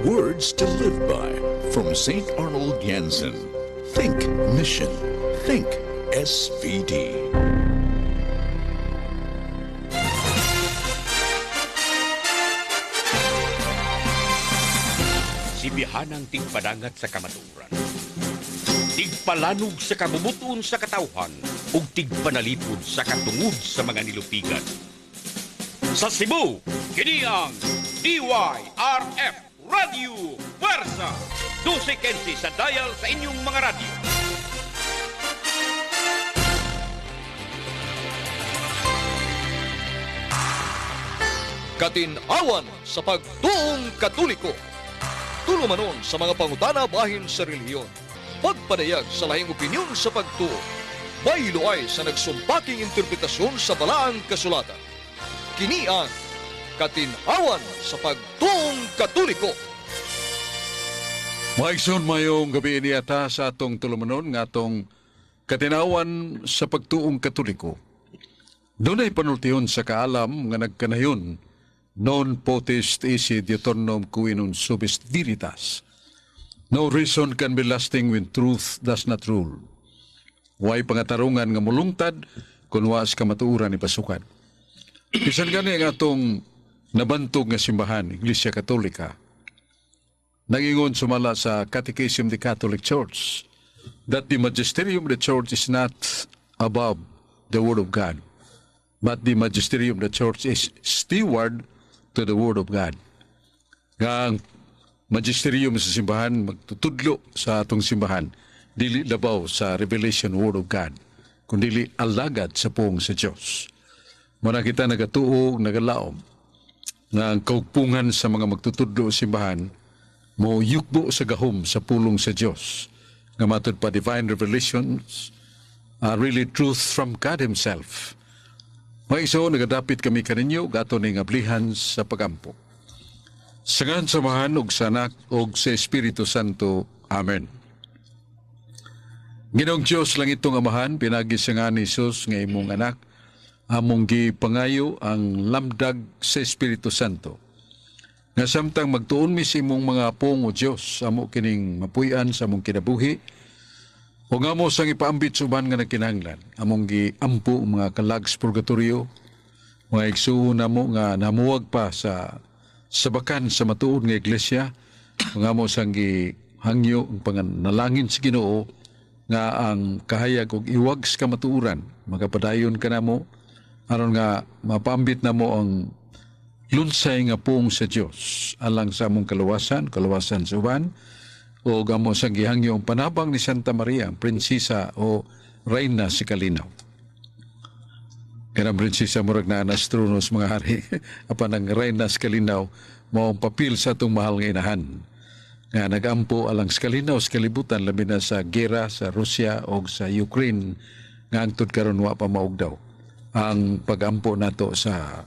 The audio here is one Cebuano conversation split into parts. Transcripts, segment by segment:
Words to Live By from St. Arnold Janssen. Think Mission. Think SVD. Sibihanang tigpadangat sa kamatuoran, tigpalanog sa kabubut-on sa katawhan, ug tigpanalipod sa katungod sa mga nilupigan. Sa Cebu, kini ang DYRF Radio Fuerza. 12:15 sa dial sa inyong mga radyo. Katinawan sa pagtuong Katoliko. Tulumanon sa mga pangutana bahin sa relihiyon. Pagpadayag sa lahing opinyon sa pagtuo. Baylo ay sa nagsumpaking interpretasyon sa balaang kasulatan. Kini ang Katinawan sa pagtuong Katoliko. Mga igsoon, mayong gabi niyata sa atong tulumanon nga atong Katinawan sa pagtuong Katoliko. Dunay panultihon sa kaalam nga nagkanayon, non potest esse diuturnom qui non subest veritas. No reason can be lasting when truth does not rule. Way pangatarungan nga mulungtad kun wa sa kamatuoran ipasukad. Bisan gani ang atong nabantog nga simbahan, Iglesia Katolika, nangingon sumala sa Catechism of the Catholic Church that the magisterium of the Church is not above the Word of God, but the magisterium of the Church is steward to the Word of God. Nga ang magisterium sa simbahan magtutudlo sa atong simbahan, dili labaw sa revelation Word of God, kundili alagad sa puong sa Dios. Muna kita nagatuo, nagalaom nga ang kaugpungan sa mga magtutudlo sa simbahan mo yukbo sa gahom sa pulong sa Dios nga matud pa divine revelations are really truth from God Himself. Mga igsoon, nagadapit kami kaninyo gato ning ablihan sa pagampo. Sa ngalan sa Amahan ug sa Anak ug sa Espiritu Santo. Amen. Ginoong Dios lang itong Amahan, pinagi sa ngalan ni Jesus nga imong anak, among gipangayo ang lamdag sa Espiritu Santo. Nga samtang magtuon mi sa imong mga pong o Dios, amo kining mapuy-an sa among kinabuhi, o nga mo sang ipaambit sa uban nga nagkinahanglan, among giampo ang mga kalag sa purgatorio, mga igsuon namo nga namuwag pa sa sabakan sa matuod nga iglesia, nga mo sang gihangyo ang panganalangin sa Ginoo nga ang kahayag og iwag sa kamatuoran magapadayon kanamo aron nga mapaambit namo ang lunsay nga puong sa Dios alang sa among kaluwasan, kaluwasan sa uban, o gamo sang gihangyo ang panabang ni Santa Maria, ang prinsesa o reyna si Kalinaw. Kanang prinsesa murag naa na sa trono sa mga hari, apan ang reyna sa Kalinaw mao ang papel sa atong mahal nga inahan nga nagampo alang sa kalinaw sa kalibutan, labi na sa gera sa Russia o sa Ukraine nga hangtod karon wa pa maugdaw ang pagampo nato sa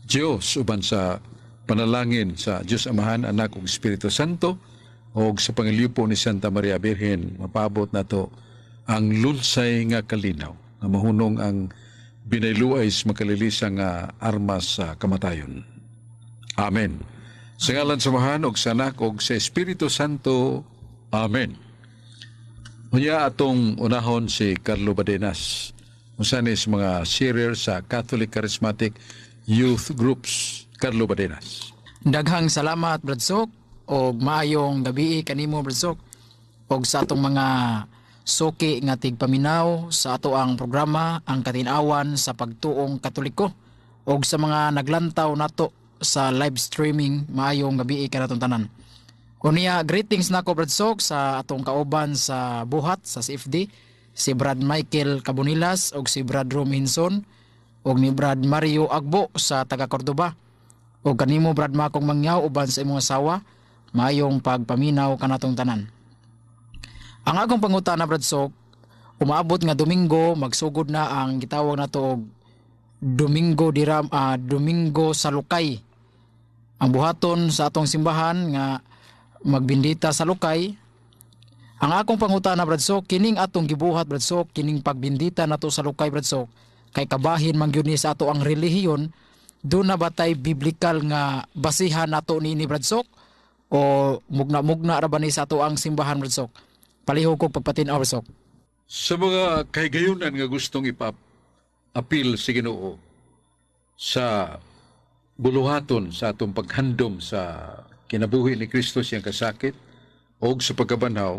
Dios uban sa panalangin sa Dios Amahan, Anak ug Espiritu Santo og sa pangilipo ni Santa Maria Birhen mapaabot nato ang lunsay nga kalinaw nga mahunong ang binayluay sa makalilisa nga armas sa kamatayon. Amen. Sa ngalan sa Amahan ug sa Anak ug sa Espiritu Santo. Amen. Unya atong unahon si Carlo Badenas, usa ni sa mga sharer sa Catholic Charismatic Youth Groups. Carlo Badenas. Daghang salamat, Brad Sok, og maayong gabi kanimo, Brad Sok, og sa atong mga suki nga tigpaminaw sa ato ang programa ang Katinawan sa Pagtuong Katoliko, og sa mga naglantaw nato sa live streaming, maayong gabi kanatong tanan. Unya, greetings nako, Brad Sok, sa atong kauban sa buhat sa CFD, si Brad Michael Cabonilas og si Brad Rom Hinson og ni Brad Mario Agbo sa taga Cordoba. Og kanimo, Brad Makong Mangyaw, uban sa imong asawa, maayong pagpaminaw kanatong tanan. Ang akong pangutana, Brad Sok, umaabot nga Domingo, magsugod na ang gitawag nato og Domingo diram, Domingo sa Lukay. Ang buhaton sa atong simbahan nga magbindita sa lukay. Ang akong pangutana, Brad Sok, kining atong gibuhat, Brad Sok, kining pagbindita nato sa lukay, Brad Sok, kay kabahin man gyud ni sa ato ang relihiyon. Duna ba tay biblical nga basihan nato niini, Brad Sok, o mugna-mugna ra ba ni sa ato ang simbahan, Brad Sok? Palihog kog pagpatin-aw, Brad Sok. Sa mga kahigayunan nga gustong ipa-apil sa Ginoo sa buluhaton sa atong paghandom sa kinabuhi ni Kristo, siyang kasakit o sa pagkabanhaw,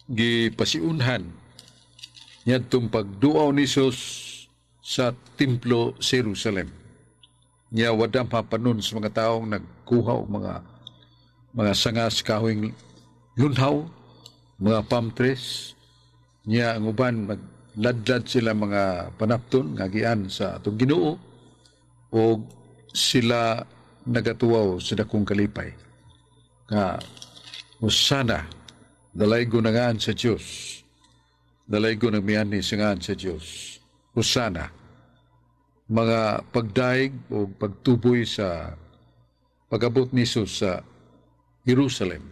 gipasiunhan niadtong pagduaw ni Jesus sa templo sa Jerusalem. Nya wadam panon sa mga taong nagkuha og mga sanga sa kahoy lunhaw, mga palm trees. Nya ang uban magladlad sila mga panapton nga gian sa atong Ginoo o sila nagatuwaw sa dakong kalipay nga "Hosana, dalaygon ang ngan sa Dios, dalaygon ang mianhi sa ngan sa Dios, Hosana," mga pagdaig o pagtuboy sa pag-abot ni Jesus sa Jerusalem.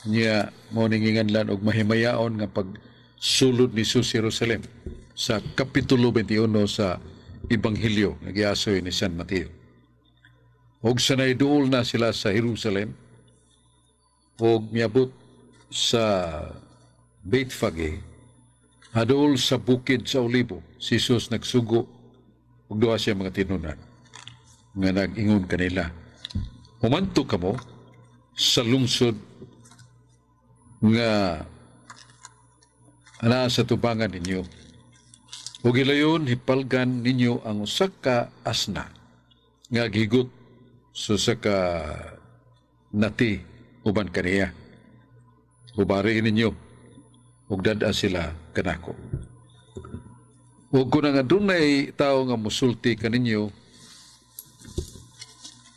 Niya mao ning ginganlan og mahimayaon nga pagsulod ni Jesus sa Jerusalem sa Kapitulo 21 sa Ebanghelyo nga giasoy ni San Mateo. Og sa duol na sila sa Jerusalem og miabot sa Bethphage, haduol sa bukid sa Olibo, si Jesus nagsugo og duha siya mga tinunan nga nag-ingon kanila, "Humanto kamo sa lungsod nga anaa sa tubangan ninyo. Ug gilayon hipalgan ninyo ang usa ka asna nga gihigot sa usa ka nati uban kaniya. Hubari ninyo ug dad-a sila kanako. Ug kung nga adunay tawo nga musulti kaninyo,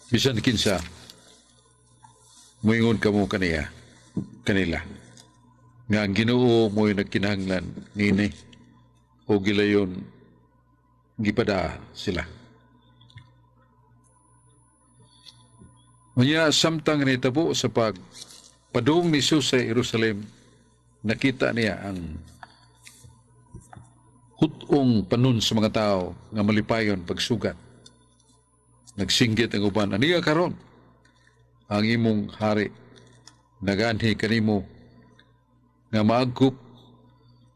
bisan kinsa, muingon kamo kaniya kanila nga ang Ginoo mo'y nagkinahanglan nini, o gilayon gipada sila." Unya samtang nitabo sa pagpadung ni Jesus sa Jerusalem, nakita niya ang hutong panon sa mga tao nga malipayon pagsugat. Nagsinggit ang uban, "Aniya karon ang imong hari, naganhi kanimo nga maagkup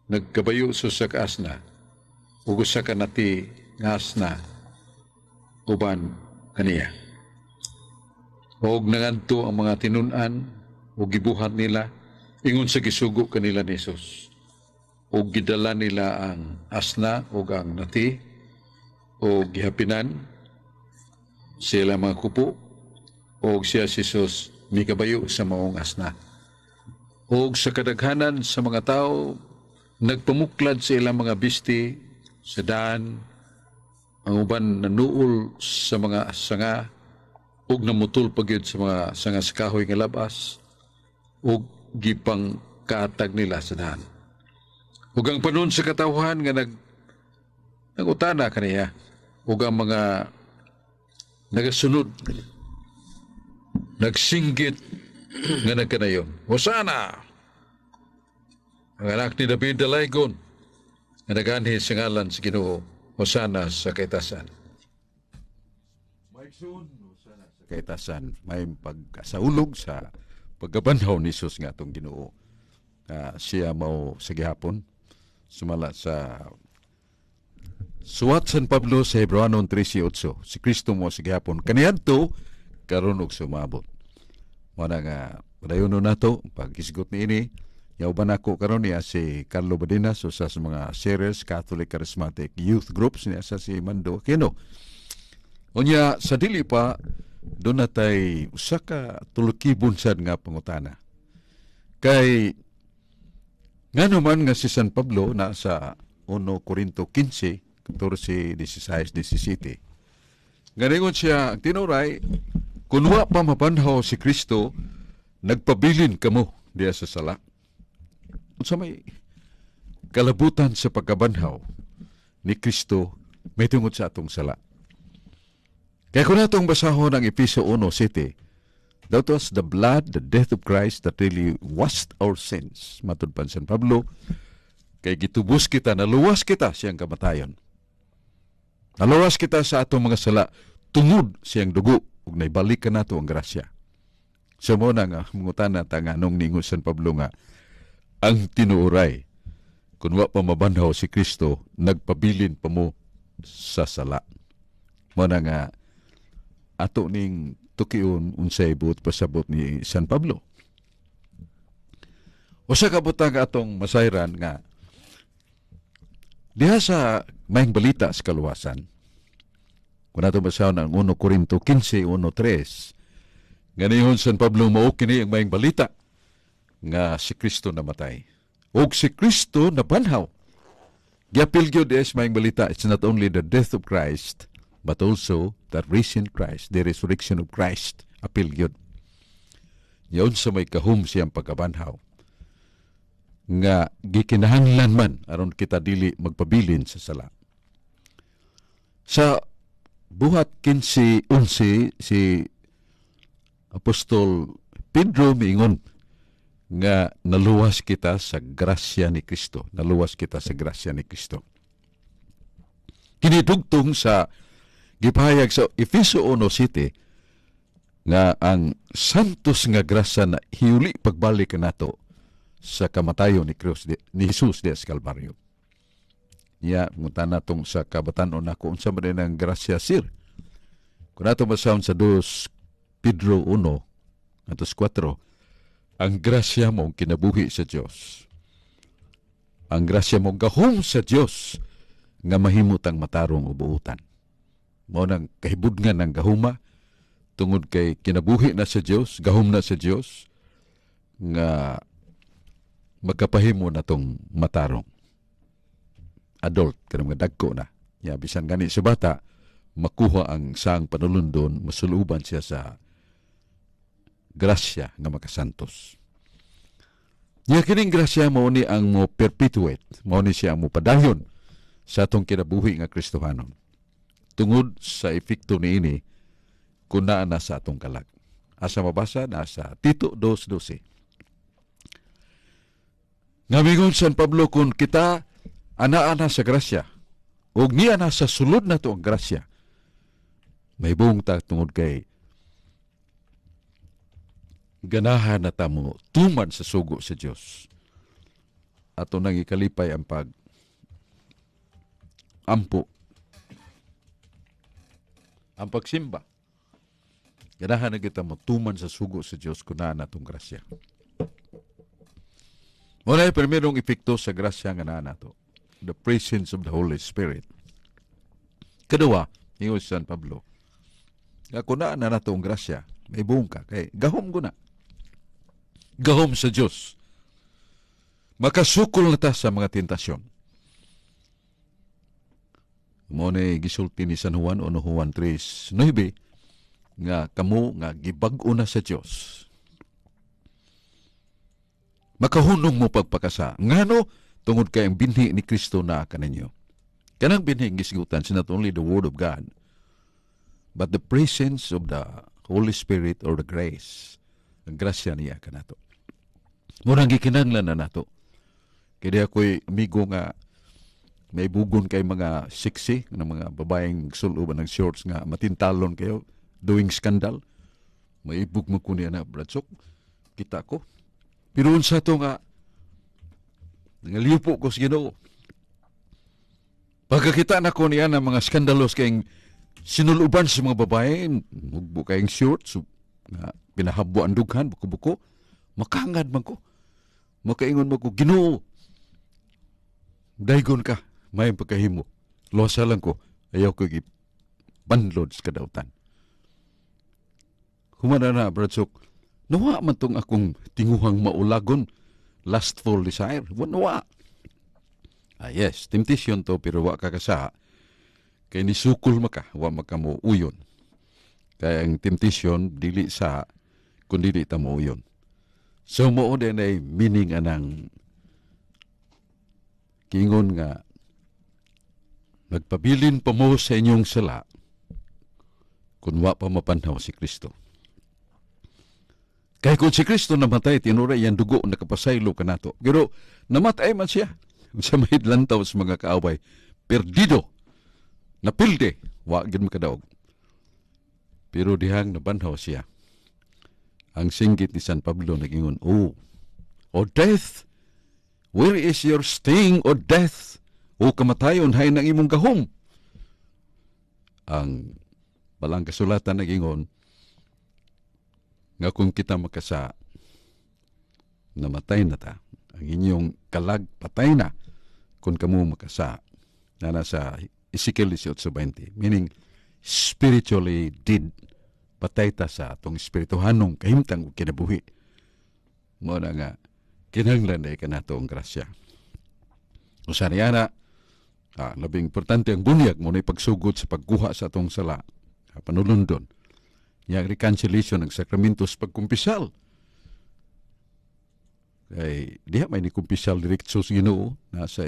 nagkabayo sa usa ka asna ug usa ka nati nga asna uban kaniya." Og nangadto ang mga tinun-an ug gibuhat nila ingon sa gisugo kanila ni Jesus. Ug gidala nila ang asna ug ang nati ug gihapinan sila mga kupo, ug siya si Jesus mikabayo sa maong asna. Og sa kadaghanan sa mga tao nagpamuklad sa ilang mga bisti sa daan, ang uban nanuol sa mga sanga ug namutol pa gyud sa mga sanga sa kahoy nga labas ug gipang kaatag nila sa daan. Ug ang panon sa katawhan nga nagutana kaniya ug ang mga nagasunod nagsinggit nga nagkanayon, "Hosana! Ang anak ni David dalaygon nga naganhi sa ngalan sa Ginoo, Hosana sa kaitasan." Maigsoon, Hosana sa kaitasan, may pagkasaulog sa pagkabanhaw ni Jesus nga atong Ginoo. Siya mao sa gihapon, sumala sa Suwat San Pablo sa Hebreoanon 13:8, si Kristo mao sa gihapon, kaniadto, karon ug sumabot. Mao na nga padayonon nato paghisgot niini. Yauban ako karon niya si Carlo Badinas, usa sa mga series Catholic Charismatic Youth Groups niya sa si Mando Aquino. Unya sa dili pa duna tay usa ka tulukibon sad nga pangutana. Kay ngano man nga si San Pablo na sa 1 Corinto 15, 14, 16, 17. Nganingon siya, ang tinuray, "Kung wa pa mabanhaw si Kristo, nagpabilin kamo diya sa sala." Unsa may kalabutan sa pagkabanhaw ni Kristo may tungod sa atong sala? Kaya kung natong basahon ang Epeso 1:7, "That was the blood, the death of Christ that really washed our sins." Matud pa San Pablo, kay gitubos kita, naluwas kita siyang kamatayon. Naluwas kita sa atong mga sala tungod siyang dugo ug naibalik kanato ang grasya. So mo na nga mangutana ta nga nung ningon San Pablo nga ang tinuoray kung wa pa mabanhaw si Kristo, nagpabilin pa mo sa sala. Mo na nga ato ning tukion unsay buot pasabot ni San Pablo. Usa ka butang atong masayran nga diha sa maayong balita sa kaluwasan, kung ato basahon ang 1 Korinto 15:1-3, ganihon San Pablo, mao kini ang maayong balita nga si Kristo namatay ug si Kristo nabanhaw. Giapil gyud is maayong balita. It's not only the death of Christ but also the risen Christ, the resurrection of Christ. Apil gyud yaon sa may kahum siyang pagkabanhaw nga gikinahanglan man aron kita dili magpabilin sa sala. Sa Buhat 15:11, si Apostol Pedro miingon nga naluwas kita sa grasya ni Kristo. Naluwas kita sa grasya ni Kristo. Kini dugtong sa gipahayag sa Efeso 1:7 nga ang santos nga grasya na hiuli pagbalik kanato sa kamatayon ni Cruz ni Jesus di sa Kalbaryo. Ya, mangutana tong sa kabatan-on nako, unsa man din ang grasya, sir? Kung ato basahon sa 2 Pedro 1 atos 4, ang grasya mo kinabuhi sa Dios. Ang grasya mo gahom sa Dios nga mahimutang matarong o buutan. Mao nang kahibudngan ng gahuma tungod kay kinabuhi na sa Dios, gahom na sa Dios nga magkapahimo na tong matarong. Adult, kanang mga dagko na. Ya, bisan gani sa bata, makuha ang sang panulundon, masuluban siya sa grasya nga makasantos. Nya kining grasya mao ni ang mo perpetuate, mao ni siya ang mo padayon sa atong kinabuhi nga Kristohanon. Tungod sa epekto niini kun naa na sa atong kalag. Asa mabasa? Nasa Tito 2:12. Nga mingon San Pablo, kung kita anaa na sa grasya ug niya na sa sulod na to ang grasya, may buong ta tungod kay ganahan na ta mo tuman sa sugo sa Dios. Ato nang ikalipay ang pag ampo, ang pagsimba. Ganahan na kita mo tuman sa sugo sa Dios kung naa na itong grasya. Muna ay primerong epekto sa grasya nga naa nato, the presence of the Holy Spirit. Kadua, ingon si San Pablo, nga kung naa na nato ang grasya, may buong ka, kay gahom ko na. Gahom sa Diyos. Makasukol na ta sa mga tentasyon. Mo ni gisulti ni San Juan 1 Juan 3:9 nga kamo nga gibag-o na sa Dios, makahunong mo pagpakasa. Ngano? Tungod kay ang binhi ni Kristo na kaninyo. Kanang binhi gisgutan is not only the word of God, but the presence of the Holy Spirit or the grace. Ang grasya niya kanato. Murang gikinahanglan na nato. Kaya ako'y amigo nga may bugon kay mga sexy, ng mga babaeng suluban ng shorts nga matintalon kayo, doing scandal. Maibog mo ko niya na, Bradsok. Kita ko. Pero unsa to nga, nangaliupo ko sa Ginoo. Pagkakita na ko niya ng mga skandalos kayong sinuluban sa mga babae, mugbo kayong shorts, nga pinahabo ang dughan, buko-buko, makangad man ko. Makaingon mo ko, "Ginoo, daygon ka, may pagkahimo. Losa lang ko, ayaw ko banlod sa kadautan." Humana na, Bradsok, nawa man tong akong tinguhang maulagon, lustful desire. Nawa. Ah, yes, temptation to, pero wa ka kasa. Kay nisukol maka, wa maka mo uyon. Kaya ang temptation, dili sa, kung dili ta mo uyon. So mo din ay meaning anang kingon nga nagpabilin pa mo sa inyong sala kung wa pa mapanhaw si Kristo. Kay kung si Kristo namatay, tinura iyang dugo nakapasaylo kanato. Pero namatay man siya sa may lantaw sa mga kaaway. Perdido. Napilde, wa gyud makadaog. Pero dihang nabanhaw siya, ang singgit ni San Pablo nagingon, "Oh, O death, where is your sting, O death? O kamatayon, hain ang imong gahom?" Ang balang kasulatan nagingon nga kung kita makasa, namatay na ta. Ang inyong kalag patay na kung kamo makasa. Na nasa Ezekiel 18:20. Meaning, spiritually dead. Patay ta sa atong espirituhanong kahimtang ug kinabuhi. Mao na nga, kinahanglan ay kanato ang grasya. Usa niya na, labing importante ang bunyag mo na pagsugod sa pagkuha sa atong sala, panulundon. Yang reconciliation ang sakramento sa pagkumpisal. Kay diha may nikumpisal diretso sa Ginoo, nasa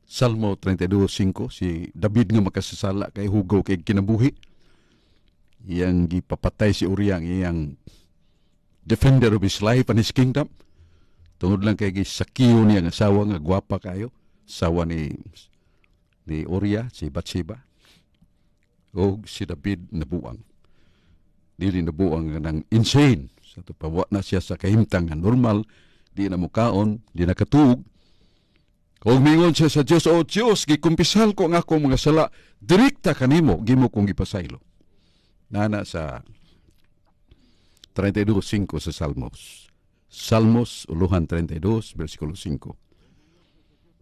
Salmo 32:5, si David nga makasasala kay hugaw kay kinabuhi. Iyang gipapatay si Uriah, iyang defender of his life and his kingdom. Tungod lang kay gisakiyo niya ang asawa nga gwapa kayo, asawa ni Uriah, si Bathsheba. O si David nabuang. Dili nabuang nga ng insane. Sa to pa na siya sa kahimtang nga normal, di na mukaon, di na katuog. Kung mingon siya sa Dios, "O Dios, gikumpisal ko ang akong mga sala, direkta kanimo, gimo kong gipasaylo." Nana sa 32:5 sa Salmos. Salmos, uluhan 32, versikulo 5.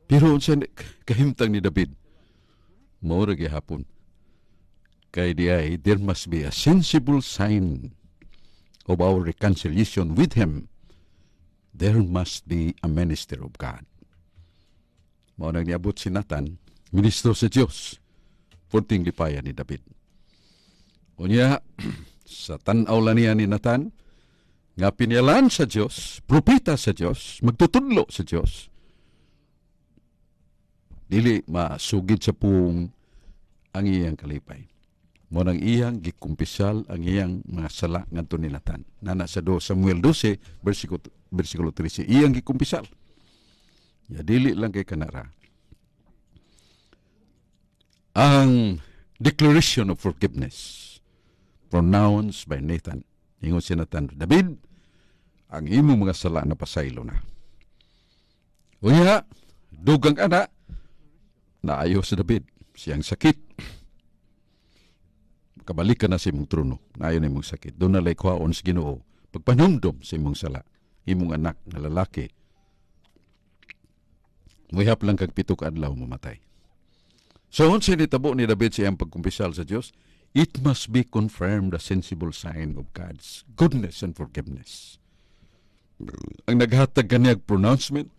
Pero unsa kahimtang ni David? Mao ra gihapon. Kay di ay, there must be a sensible sign of our reconciliation with Him. There must be a minister of God. Mao nang niabot si Nathan, ministro sa Dios, purting lipayan ni David. Unya, sa tan-aw lang niya ni Nathan, nga pinialan sa Dios, propeta sa Dios, magtutudlo sa Dios, dili masugid sa puong ang iyang kalipay. Mo nang iyang gikumpisal ang iyang mga sala ngadto ni Nathan. Nana sa 2 Samuel 12 versikulo 13, iyang gikumpisal. Ya dili lang kay kanara. Ang declaration of forgiveness pronounced by Nathan. Ingon si Nathan, "David, ang imong mga sala na pasaylo na." Unya, dugang ana, naayo si David, siyang sakit. Kabalik ka na sa imong trono, naayo na imong sakit. Doon na lay kuhaon sa Ginoo, pagpanumdum sa imong sala, imong anak na lalaki, muhap lang kag 7 ka adlaw mamatay. So, unsa nitabo ni David sa iyang pagkumpisal sa Dios? It must be confirmed, a sensible sign of God's goodness and forgiveness. Ang naghatag kaniyag pronouncement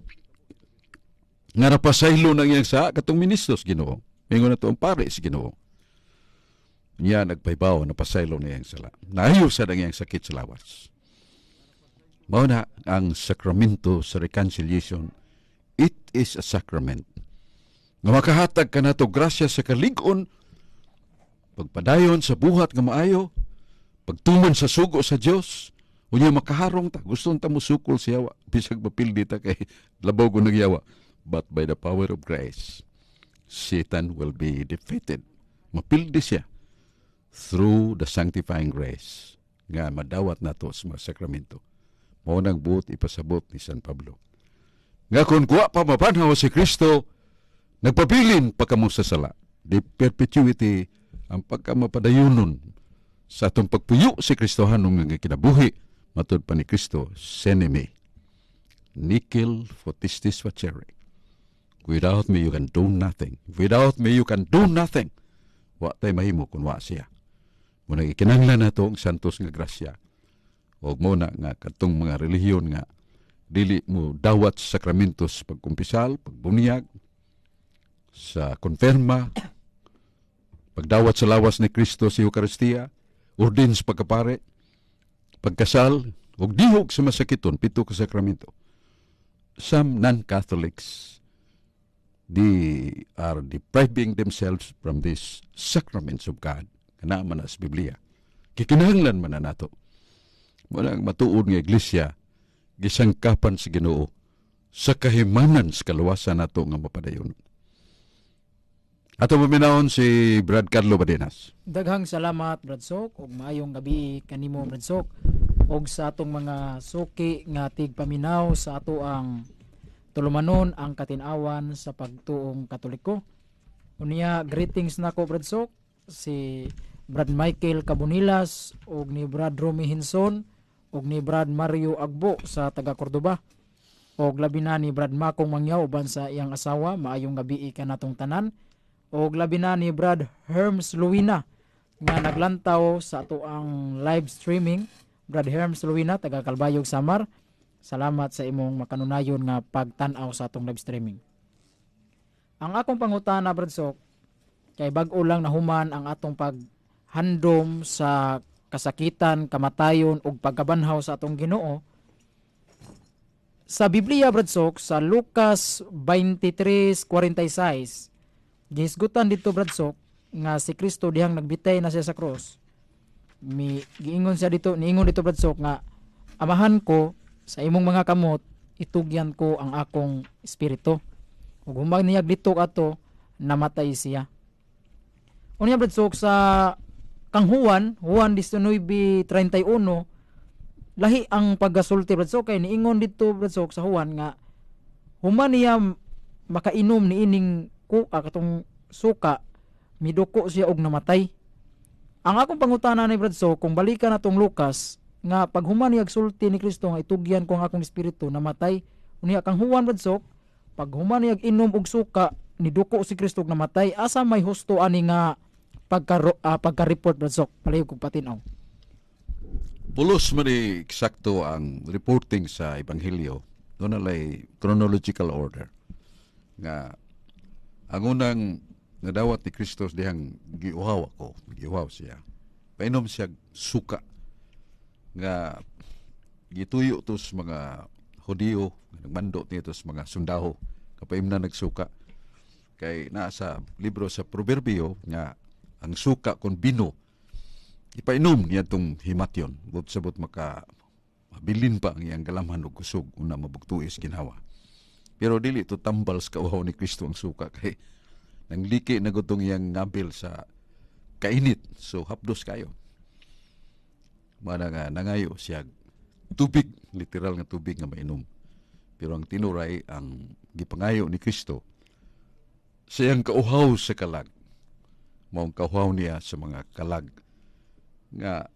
nga napasaylo ng iyang sa katong ministro sa Ginoo. Mingon na to ang pare sa Ginoo. Niya nagpaybaw na pasaylo na iyang sala. Naayo sa ang iyang sakit sa lawas. Mao na ang sakramento sa reconciliation. It is a sacrament nga makahatag ka nato grasya sa kalig-on, pagpadayon sa buhat nga maayo, pagtuman sa sugo sa Dios, unya makaharong ta, gusto ta musukol sa yawa, bisag mapildi ta kay labaw ko nagyawa. But by the power of grace, Satan will be defeated. Mapildi siya through the sanctifying grace nga madawat nato sa mga sakramento. Mao nang buot ipasabot ni San Pablo nga kung kuwa pa mapanhaw si Kristo, nagpabilin pa kamo sa sala. The perpetuity, ang pagkamapadayonon sa atong pagpuyo si Kristohanon nga kinabuhi, matud pa ni Kristo, "Sine me, nihil potestis facere." Without me, you can do nothing. Without me, you can do nothing. Wa tay mahimo kung wa siya. Muna ikinahanglan nato ang santos nga grasya. Og mo na nga katong mga relihiyon nga dili mo dawat sa sakramentos, pagkumpisal, pagbunyag, sa konfirma, pagdawat sa lawas ni Kristo sa Eucharistia, ordin sa pagkapare, pagkasal, ug dihog sa masakiton, pito ka sakramento. Some non-Catholics, they are depriving themselves from these sacraments of God. Kana man na sa Biblia. Kikinahanglan man na nato. Wala ang matuod nga iglesia, gisangkapan sa Ginoo sa kahimanan sa kaluwasan nato nga mapadayon. Ato paminawon si Brad Carlo Badenas. Daghang salamat, Brad Sok, ug maayong gabi kanimo, Brad Sok, ug sa atong mga suki nga tigpaminaw sa ato ang tulumanon, Ang Katin-awan sa Pagtuong Katoliko. Unya, greetings nako, Brad Sok, si Brad Michael Cabonilas ug ni Brad Romy Hinson ug ni Brad Mario Agbo sa taga Cordoba ug labi na ni Brad Makong Mangyaw uban sa iyang asawa. Maayong gabi kanatong tanan og labi na ni Brad Herms Luina nga naglantaw sa ato ang live streaming. Brad Herms Luina, taga Calbayog, Samar, salamat sa imong makanunayon nga pagtan-aw sa atong live streaming. Ang akong pangutana, Brad Sok, kay bag-o lang nahuman ang atong paghandom sa kasakitan, kamatayon ug pagkabanhaw sa atong Ginoo. Sa Biblia, Brad Sok, sa Lucas 23:46, gihisgutan dito, Brad Sok, nga si Kristo dihang nagbitay na siya sa cross. Mi giingon siya dito, niingon dito, Brad Sok, nga "Amahan ko, sa imong mga kamot itugyan ko ang akong espiritu." Ug human niya dito ato, namatay siya. Unya, Brad Sok, sa kang Juan, Juan 19:31, lahi ang paggasulti, Brad Sok, kay niingon dito, Brad Sok, sa Juan nga human niya makainom niining kuka, katong suka, miduko siya og namatay. Ang akong pangutana ni Brad Sok, kung balikan natong Lucas nga paghuman niya sulti ni Kristo nga "Itugyan ko ang akong espiritu," namatay. Unya kang Juan, Brad Sok, paghuman niya inom og suka, niduko si Kristo og namatay. Asa may husto ani nga pagka-report, Brad Sok? Palihog kog patin-aw. Pulos man ni eksakto ang reporting sa Ebanghelyo. Doon na lay chronological order. Nga ang unang nadawat ni Kristo dihang giuhaw ako, giuhaw siya. Painom siya suka nga gituyo to sa mga Hudiyo, nagmando nito sa mga sundaho, kapaimna nagsuka. Kay naa sa libro sa Proverbio nga ang suka kon bino ipainom niya tong himatyon but sabot maka mabilin pa ang iyang galamhan og kusog, una mabugtuis ginhawa. Pero dili to tambal sa kauhaw ni Kristo ang suka kay nangliki na gutong iyang ngabil sa kainit, so hapdos kayo. Mana nga nangayo siya tubig, literal nga tubig nga mainom. Pero ang tinuray, ang gipangayo ni Kristo sa iyang kauhaw sa kalag, maong kauhaw niya sa mga kalag, nga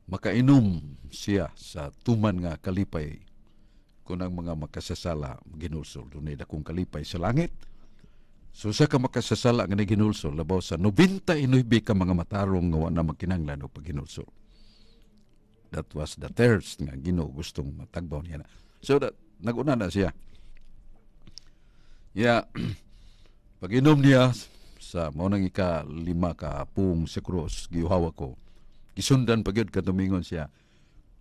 makainom siya sa tuman nga kalipay kung ang mga makasasala ginulsol. Dunay dakong kalipay sa langit. So sa ka makasasala nga ginulsol, labaw sa 99 ka mga matarong nga wa na magkinahanglan og paghinulsol. That was the thirst nga Ginoo gustong matagbaw niya na. So that naguna na siya. Ya, pag-inom niya sa mao nang ika lima ka pung sa krus, "Giuhaw ako," gisundan pa gyud katumingon siya,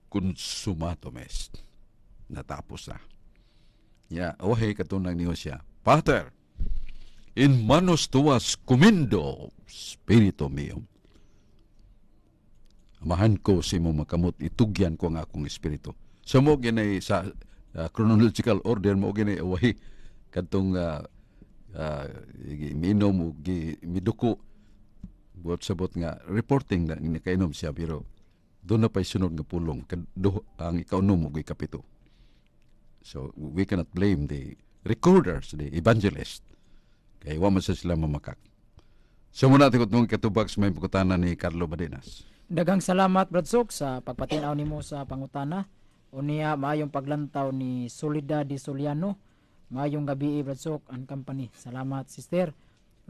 "Consummatum est," natapos na. Ya, ohe katunang niyo siya, "Pater, in manos tuas commendo spiritum meum." "Amahan ko, sa imong makamot itugyan ko ang akong espiritu." So mo ginay sa chronological order, mo ginay awahi kadtong minom ug miduko, buot sabot nga reporting na nakainom siya, pero doon na pa'y sunod nga pulong kado, ang ikaunom ug ikapito. So we cannot blame the recorders, the evangelist, kay wa man sa sila mamakak. So muna tikot mong katubag sa may pangutana ni Carlo Badenas. Daghang salamat, Brad Sok, sa pagpatin-aw nimo sa pangutana. Unya, maayong paglantaw ni Solida Di Soliano. Maayong gabi, Brad Sok and company. Salamat, sister.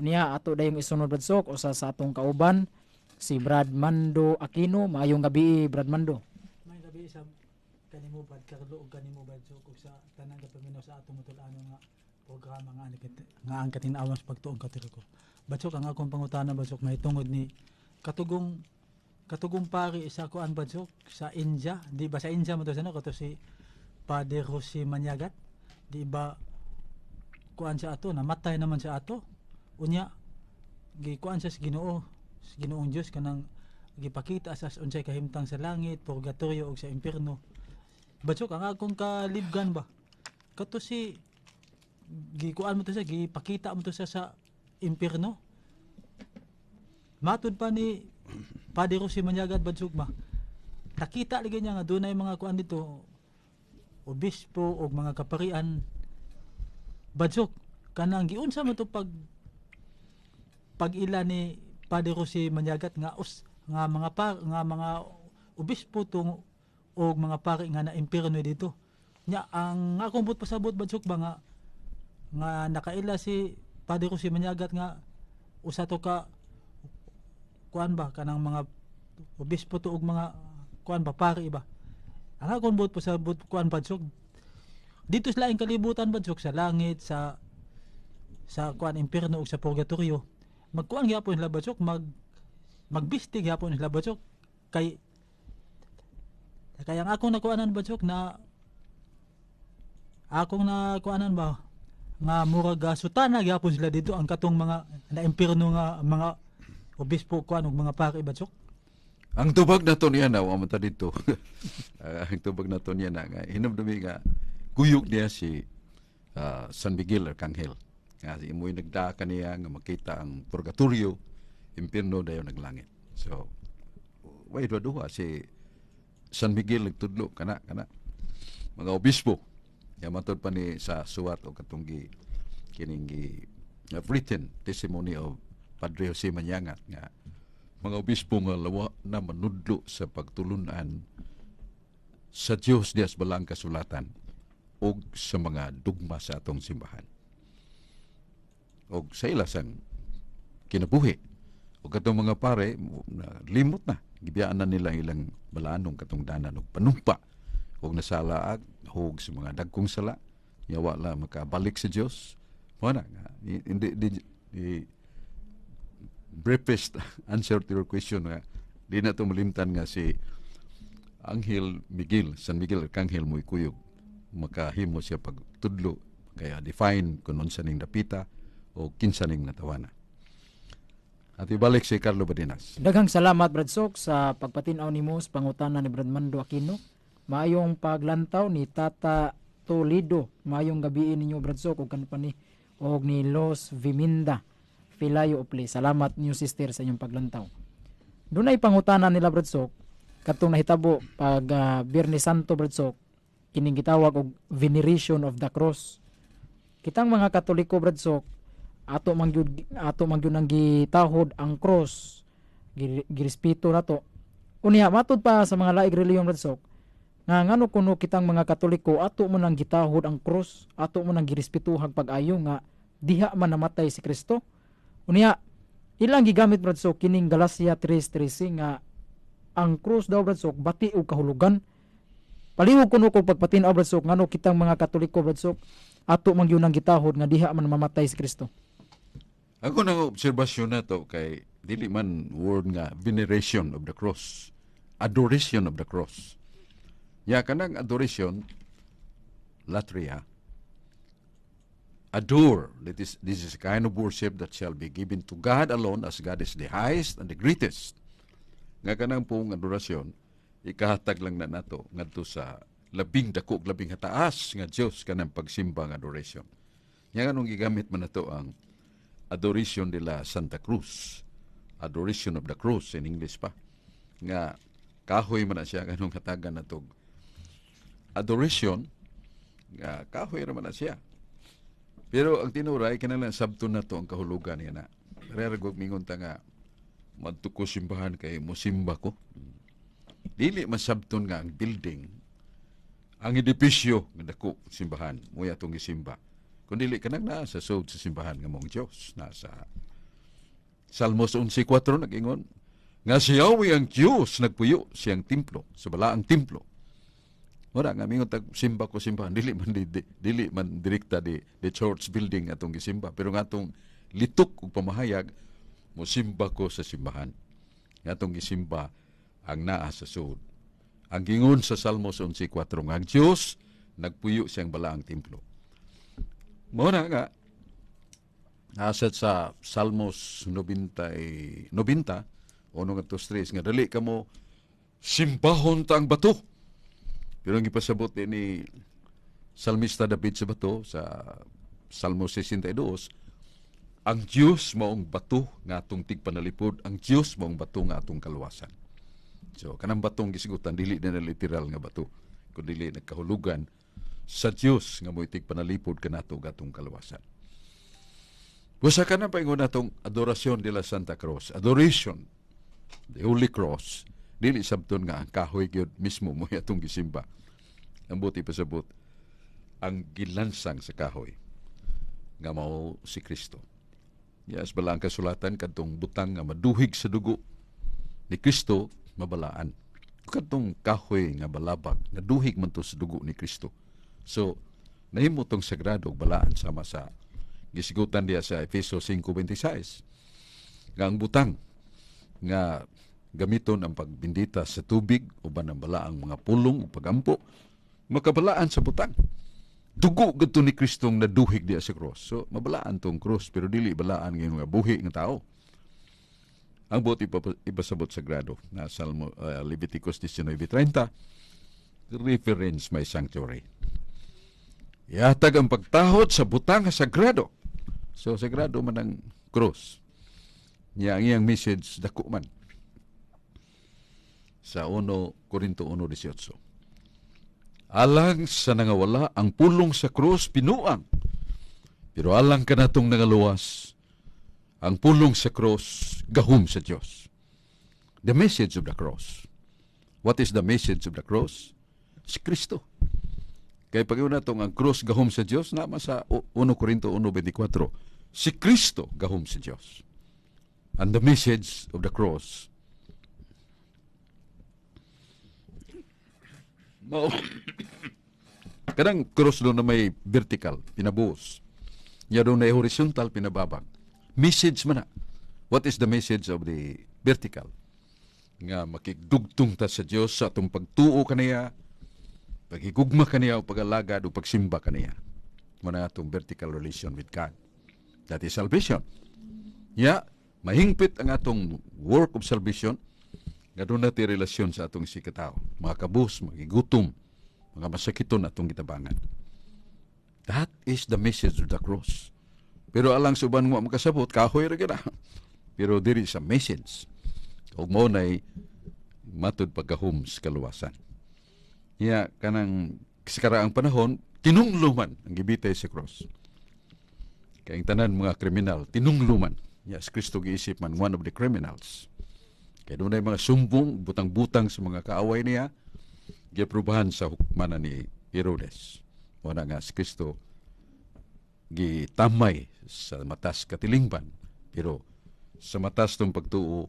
Unya, ato dayong isunod, Brad Sok, usa sa atong kauban, si Brad Mando Aquino. Maayong gabi, Brad Mando. May gabi sa kanimo, Brad Carlo, ug kanimo, Brad Sok, ug sa tanan kapaminaw sa atong mutol-ano nga programa nga nga Ang Katin-awan sa Pagtuong Katoliko. Brad Sok, ang akong pangutana, Brad Sok, mahitungod ni katugong katugong pari sa kuan, Brad Sok, sa India, di ba sa India mo to sa no kato si Padre Jose Manyagat, di ba kuan sa ato, namatay naman sa ato, unya gikuan sa Ginoo, sa Ginoong Dios, kanang gipakita sa unsay kahimtang sa langit, purgatorio ug sa impierno. Brad Sok, ang akong kalibgan ba, kato si gikuan mo to sa gipakita mo to sa sa impierno. Matud pa ni Padre Jose Manyagat, Brad Sok ba, nakita lagi niya nga dunay mga kuan dito, obispo o mga kaparian, Brad Sok, kanang giunsa mo to pag pag-ila ni Padre Jose Manyagat nga us nga mga par nga mga obispo to o mga pari nga na impierno dito. Nya ang akong but pasabot, Brad Sok ba, nga nga nakaila si Padre Jose Manyagat nga usa to ka kuan ba, kanang mga obispo to og mga kuan ba, pari ba. Ang akong buot pasabot kuan, Brad Sok, dito sa laing kalibutan, Brad Sok, sa langit, sa kuan, impierno ug sa purgatorio, magkuan gyapon sila, Brad Sok, magbisti gyapon sila, Brad Sok, kay kaya ang akong nakuanan, Brad Sok, na akong nakuanan ba nga murag sutana gyapon sila dito, ang katong mga na impierno nga mga obispo kuan ug mga pari, Brad Sok. Ang tubag na to niya na, wa man ta dito. Ang tubag na to niya na nga hinumdumi nga kuyog niya si San Miguel Arcangel. Nga si imoy nagdaa kaniya nga makita ang purgatorio, impierno, dayon naglangit. So way duha duha si San Miguel nagtudlo kana kana mga obispo. Ya matod pa ni sa suwat o katong gi kining gi written testimony of Padre Jose Manyangat nga mga obispo nga lawa na manudlo sa pagtulunan sa Dios dias balang kasulatan og sa mga dugma sa atong simbahan og sa ilasang kinabuhi. Og katong mga pare na limot na, gibiyaan na nila ilang balaanong katungdanan og panumpa og nasalaag hug sa mga dagkong sala, yawa la makabalik sa Dios. Mo na nga hindi di, di, briefest answer to your question nga di na to malimtan nga si Angel Miguel, San Miguel Arcangel, mo'y kuyog, makahimo siya pagtudlo, kaya define kung unsa ning dapita o kinsa ning natawana. At ibalik si Carlo Badinas. Daghang salamat, Brad Sok, sa pagpatin-aw nimo sa pangutana ni Brad Mando Aquino. Maayong paglantaw ni Tata Toledo. Maayong gabi ninyo, Brad Sok, ug kan pa ni og ni Los Viminda Filayo Opli. Salamat niyo, sister, sa inyong paglantaw. Dunay pangutana nila, Brad Sok, katong nahitabo pag Biyernes Santo, Brad Sok, kining gitawag og veneration of the cross. Kitang mga Katoliko, Brad Sok, ato man gyud ang gitahod ang cross. Girespeto nato. Unya matud pa sa mga laing relihiyon, Brad Sok, nga ngano kuno kitang mga Katoliko ato man ang gitahod ang cross, ato man ang girespetuhag pag-ayo nga diha man namatay si Kristo? Unya ilang gigamit, Brad Sok, kining Galacia 3:13 nga ang cross daw, Brad Sok, bati og kahulugan. Palihog kuno kog pagpatin-aw, Brad Sok, ngano kitang mga Katoliko, Brad Sok, ato man gyud ang gitahod nga diha man mamatay si Kristo. Ako nang obserbasyon na to kay dili man word nga veneration of the cross, adoration of the cross. Ya kanang adoration, latria, adore. That is, this is a kind of worship that shall be given to God alone, as God is the highest and the greatest. Nga kanang pong adorasyon, ikahatag lang na nato ngadto sa labing dako ug labing hataas nga Dios kanang pagsimba nga adoration. Nya nganong gigamit man nato ang adoration de la Santa Cruz, adoration of the cross in English pa, nga kahoy man na siya, kanong hatagan nato adoration nga kahoy ra man na siya. Pero ang tinuray kinahanglan sabton nato ang kahulugan niya na. Rare mingon ta nga madto ko simbahan kay mosimba ko. Dili masabton nga ang building, ang edipisyo nga dako simbahan mo atong gisimba. Kun dili kanang naa sa sud sa simbahan nga mong Dios. Nasa Salmos 11:4 nag-ingon nga si Yahweh ang Dios nagpuyo siyang templo, sa balaang templo. Wala nga mingon tag simba ko simbahan, dili man dili man direkta di the church building atong gisimba, pero nga atong litok ug pamahayag, mosimba ko sa simbahan, nga atong gisimba ang naa sa sud. Ang gingon sa Salmos 11:4 nga ang Dios nagpuyo siyang balaang templo. Mao na nga asat sa Salmos 90 90 uno ngadto tres nga dali kamo, simbahon ta ang bato. Pero ang ipasabot din ni Salmista David sa bato sa Salmo 62, Ang Dios maong bato nga atong tigpanalipod, ang Dios maong bato nga atong kaluwasan. So kanang batong gisgutan, dili na literal nga bato, kundi nagkahulugan sa Dios nga mo'y tigpanalipod kanato ug atong kaluwasan. Busa ka na paingon natong Adorasyon de la Santa Cruz, adoration, the Holy Cross, dili sabton nga ang kahoy gyud mismo mo atong gisimba. Ang buti pasabot, ang gilansang sa kahoy nga mao si Kristo. Yes, bala ang kasulatan, kadtong butang nga maduhig sa dugo ni Kristo mabalaan. Kadtong kahoy nga balabag naduhig man to sa dugo ni Kristo. So nahimo tong sagrado ug balaan, sama sa gisigutan diya sa Efeso 5:26 nga ang butang nga gamiton ang pagbindita sa tubig uban ang balaang mga pulong o pagampo makabalaan sa butang. Dugo gadto ni Kristong naduhig diya sa cross. So mabalaan tong cross, pero dili balaan ngayon nga buhi nga tao. Ang buot ipasabot sagrado na Salmo, Leviticus 19:30, "Reverence my sanctuary." Ihatag ang pagtahod sa butang nga sagrado. So sagrado man ang cross. Niya ang iyang message dako man. Sa 1 Korinto 1:18. Alang sa nangawala, ang pulong sa krus pinuang. Pero alang kanatong nangaluwas, ang pulong sa krus gahom sa Dios. The message of the cross. What is the message of the cross? Si Kristo. Kay pag natong ang cross gahom sa Dios, nama sa 1 Korinto 1:24. Si Kristo gahom sa Dios. And the message of the cross mao kanang cross doon na may vertical, pinabuos. Nya doon na horizontal, pinababag. Message man na. What is the message of the vertical? Nga makigdugtong ta sa Dios sa atong pagtuo kaniya, paghigugma kaniya o pag-alagad o pagsimba kaniya. Mao na atong vertical relation with God. That is salvation. Ya, mahingpit ang atong work of salvation nga doon natin relasyon sa atong sikatao. Mga kabus, mga gigutom, mga masakiton atong gitabangan. That is the message of the cross. Pero alang sa uban nga makasabot, kahoy ra gyud na. Pero diri sa message, ug mao nay matud pagkahom sa kaluwasan. Niya kanang sa karaang panahon, tinungluman ang gibitay sa cross. Kay ang tanan mga kriminal, tinungluman. Yes, Kristo giisip man one of the criminals. Kay dunay mga sumbong, butang-butang sa mga kaaway niya, giaprobahan sa hukmanan ni Herodes. Wala nga si Kristo gitamay sa matas katilingban. Pero sa matas tong pagtuo,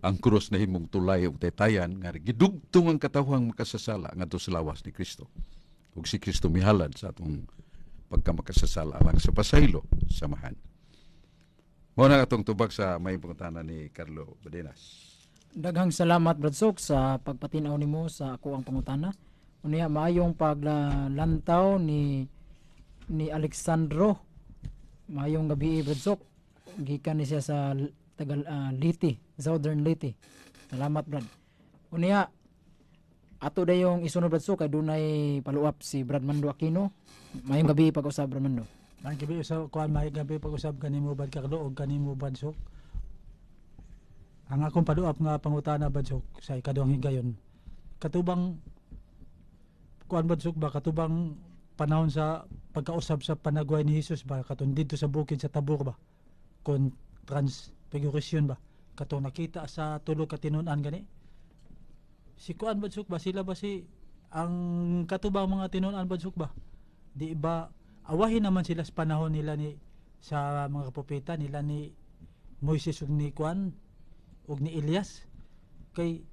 ang krus na himong tulay ug taytayan nga gidugtong ang katawhang makasasala ngadto sa lawas ni Kristo. Ug si Kristo mihalad sa atong pagkamakasasala alang sa pasaylo samahan. Mao na atong tubag sa may pangutana ni Carlo Badenas. Daghang salamat, Brad Sok, sa pagpatinaw nimo sa ako ang pangutana. Unya maayong paglantaw ni Alexandro. Maayong gabi, Brad Sok. Gikan ni siya sa Tagal Leyte, Southern Leyte. Salamat, Brad. Unya ato dayong isunod, Brad Sok, kay dunay follow-up si Brad Mando Aquino. Maayong gabi pag-usab, Brad Mando. Maayong gabi usab kuan, maayong gabi pag-usab kanimo, Brad Carlo, ug kanimo, Brad Sok. Ang akong follow-up nga pangutana, Brad Sok, sa ikaduhang higayon. Katubang kuan, Brad Sok, ba, katubang panahon sa pagkausab sa panagway ni Jesus ba, katong didto sa bukid sa Tabor ba, kon transfiguration ba, katong nakita sa tulo ka tinun-an gani. Si kuan, Brad Sok, ba, sila ba, si ang katubang mga tinun-an, Brad Sok, ba, di ba awahin naman sila sa panahon nila ni sa mga propeta nila ni Moises ug ni kuan ug ni Elias? Kay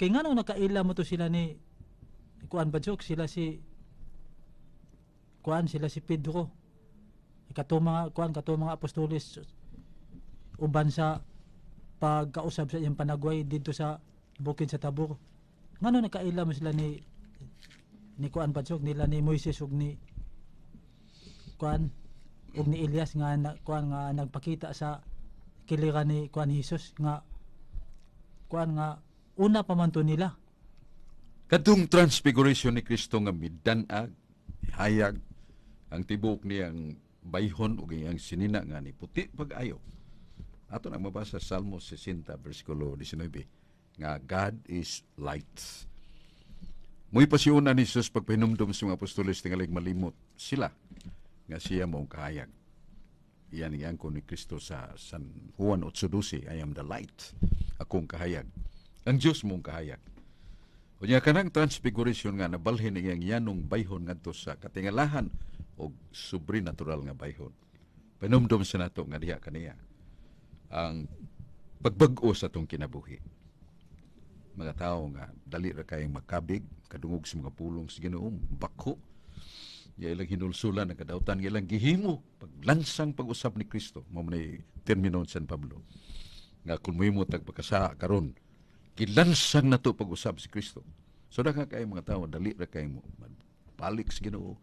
ngano nakaila mo to sila ni kuan, Brad Sok, sila si kuan, sila si Pedro, kato mga kuan, kato mga apostoles uban sa pagkausab sa iyang panagway didto sa bukid sa Tabor? Ngano nakaila mo sila ni kuan, Brad Sok, nila ni Moises ug ni kuan ug ni Elias nga na, kuan nga nagpakita sa kiliran ni kuan Jesus nga kuan nga una pa man to nila? Kadtong transfiguration ni Kristo nga midan-ag, hayag ang tibok niyang Bayhon ug iyang sinina nga ni puti pag-ayo. Ato nang mabasa Salmo 60 bersikulo 19 nga God is light. Mo'y pasiuna ni Jesus pagpahinumdum sa mga apostoles tingalig malimot sila nga siya mong kahayag. Iyan ang ni Kristo sa San Juan 8:12, "I am the light." Akong kahayag. Ang Dios mong kahayag. Unya kanang transfiguration nga nabalhin iyang yanong bayhon ngadto sa katingalahan og sobrenatural nga bayhon. Panumdum sa nato nga diha kaniya ang pagbag-o sa atong kinabuhi. Mga tao nga dali ra kayong makabig, kadungog sa mga pulong sa Ginoo, bako. Ya ilang hinulsulan ang kadautan, ilang gihimo paglansang pag-usab ni Kristo. Mao man termino San Pablo. Nga kung mohimo tag pagkasa karon, gilansang nato pag-usab si Kristo. So daghan kay mga tao dali ra kay mo balik sa Ginoo,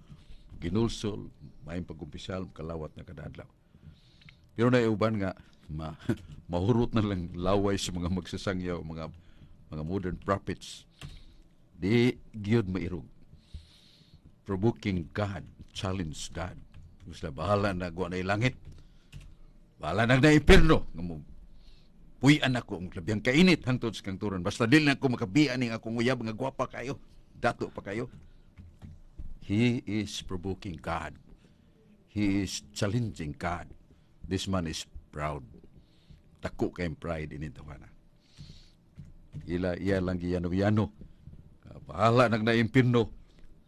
ginulsol, maayong pagkumpisal, kalawat na kada adlaw. Pero na uban nga mahurot na lang laway sa mga magsasangyaw, mga modern prophets. Di gyud mairog. Provoking God, challenge God. Gusto bahala na guwa na langit. Bahala na na impierno. Nga mo puy-an ako ang labiyang kainit hangtod sa kangturan. Basta dili na ako makabian ning akong uyab nga gwapa kayo. Dato pa kayo. He is provoking God. He is challenging God. This man is proud. Dako kay pride ini tawana. Ila iya lang giyano-yano. Bahala nag naimpirno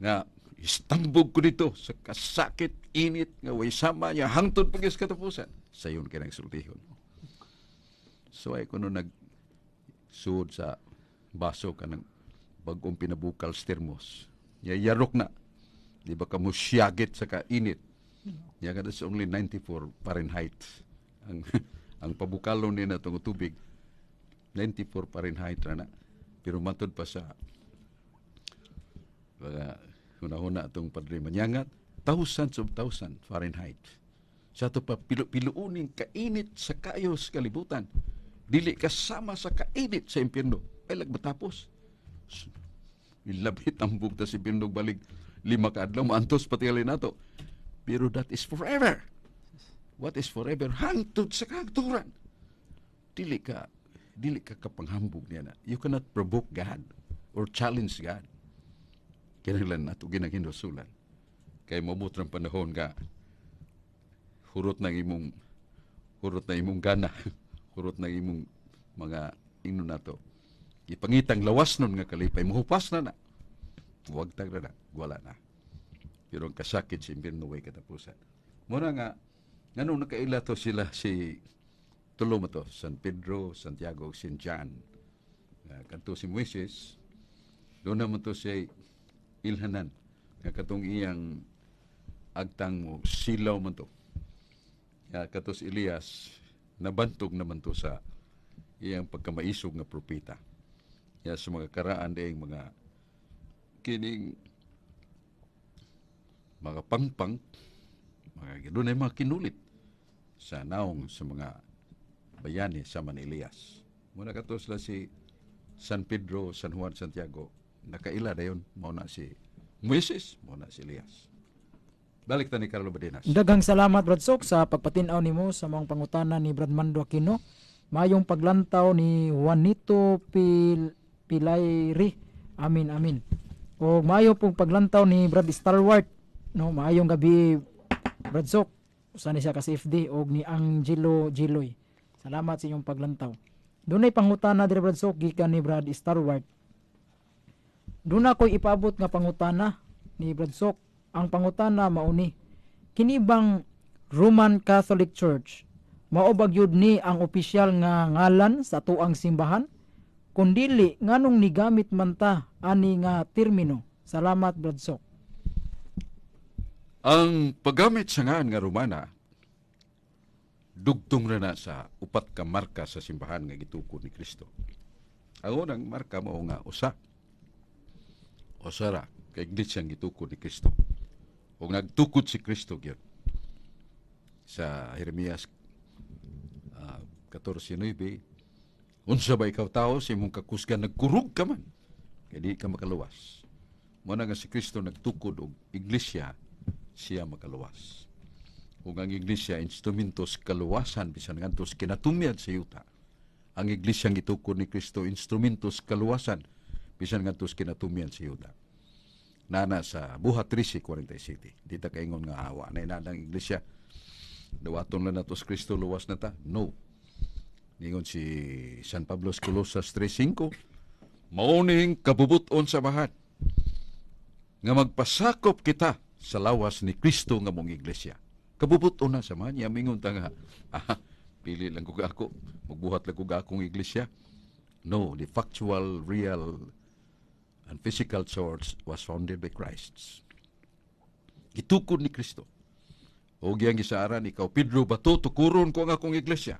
nga istambog ko dito sa kasakit init nga way sama niya hangtod pag sa katapusan. Sayon kay nagsultihon. So ay kuno nag suod sa baso kanang bagong pinabukal sa thermos. Yarok na. Di ba ka mo siyagit sa kainit? Ya ka, that's only 94 Fahrenheit. Ang pabukalon ni na itong tubig 94 Fahrenheit ra na. Pero matod pa sa mga hunahuna atong Padre Manyangat, thousands of thousand Fahrenheit. Sa ato pa pilo-piluuning kainit sa kayo sa kalibutan. Dili kasama sa kainit sa impyerno. Ay lagmatapos. Ilabi tambog ta si impyerno balik 5 ka adlaw maantos pati nato. Pero that is forever. What is forever? Hangtod sa kahangturan. Dili ka kapanghambog niya na. You cannot provoke God or challenge God. Kinahanglan nato ginanghinusulan. Kay moabot ng panahon nga hurot na imong gana, hurot na imong mga ingno nato. Ipangitang lawas nun nga kalipay, muhupas na na. Huwag tag na, wala na. Pero ang kasakit sa impyerno way katapusan. Muna nga, nganong nakaila to sila si tulo mo to, San Pedro, Santiago, San John. Kadto si Moises, doon naman to siya ilhanan. Nga katong iyang agtang mo, silaw man to. Kato si Elias, nabantog naman to sa iyang pagkamaisog nga propeta. Ya sa mga karaan ding mga kining mga pangpang, mga doon ay mga kinulit sa naong sa mga bayani sa man Elias. Muna kato sila si San Pedro, San Juan, Santiago, nakaila dayon, mao na si Moises, mao na si Elias. Balik ta ni Carlo Badenas. Daghang salamat, Brad Sok, sa pagpatin-aw nimo sa mga pangutana ni Brad Mando Aquino. Mayong paglantaw ni Juanito Pilayri. Amin, amin. O mayo pong paglantaw ni Brad Stalwart. No, maayong gabi, Brad Sok. Usa ni siya ka CFD og ni Angelo Giloy. Salamat sa inyong paglantaw. Dunay pangutana diri, Brad Sok, gikan ni Brad Stalwart. Doon ako'y ipaabot nga pangutana ni Brad Sok. Ang pangutana mauni: Kini bang Roman Catholic Church, mao ba gyud ni ang opisyal nga ngalan sa tuang simbahan? Kung dili, nganong nigamit man ta ani nga termino? Salamat, Brad Sok. Ang paggamit sa ngaan nga Romana, dugtong na na sa upat ka marka sa simbahan nga gitukod ni Kristo. Ang unang marka mao nga usa. Usa ra kay iglesia ang gitukod ni Kristo. Ug nagtukod si Kristo gyud. Sa Jeremias 14:9, unsa ba ikaw tao sa imong kakusgan nagkurog ka man kay di ka makaluwas. Mo na nga si Kristo nagtukod og iglesia, siya makaluwas. Ug ang iglesia instrumento sa kaluwasan bisan ngadto sa kinatumyad sa yuta. Ang iglesia ang gitukod ni Kristo instrumento sa kaluwasan bisan ngadto sa kinatumyan sa yuta. Nana sa Buhat 13:47. Di ta kaingon nga awa na inadang iglesia. Dawaton lang nato sa Kristo, luwas na ta. No. Ningon si San Pablo sa Colosas 3:5, mao ning kabubuton sa Amahan nga magpasakop kita sa lawas ni Kristo nga mong iglesia. Kabubuton na sa Amahan. Mingon ta nga, pili lang ko ako, magbuhat lang ko akong iglesia. No, the factual, real, and physical church was founded by Christ. Gitukod ni Kristo. O giyang gisaaran, ikaw Pedro, bato, tukuron ko ang akong iglesia.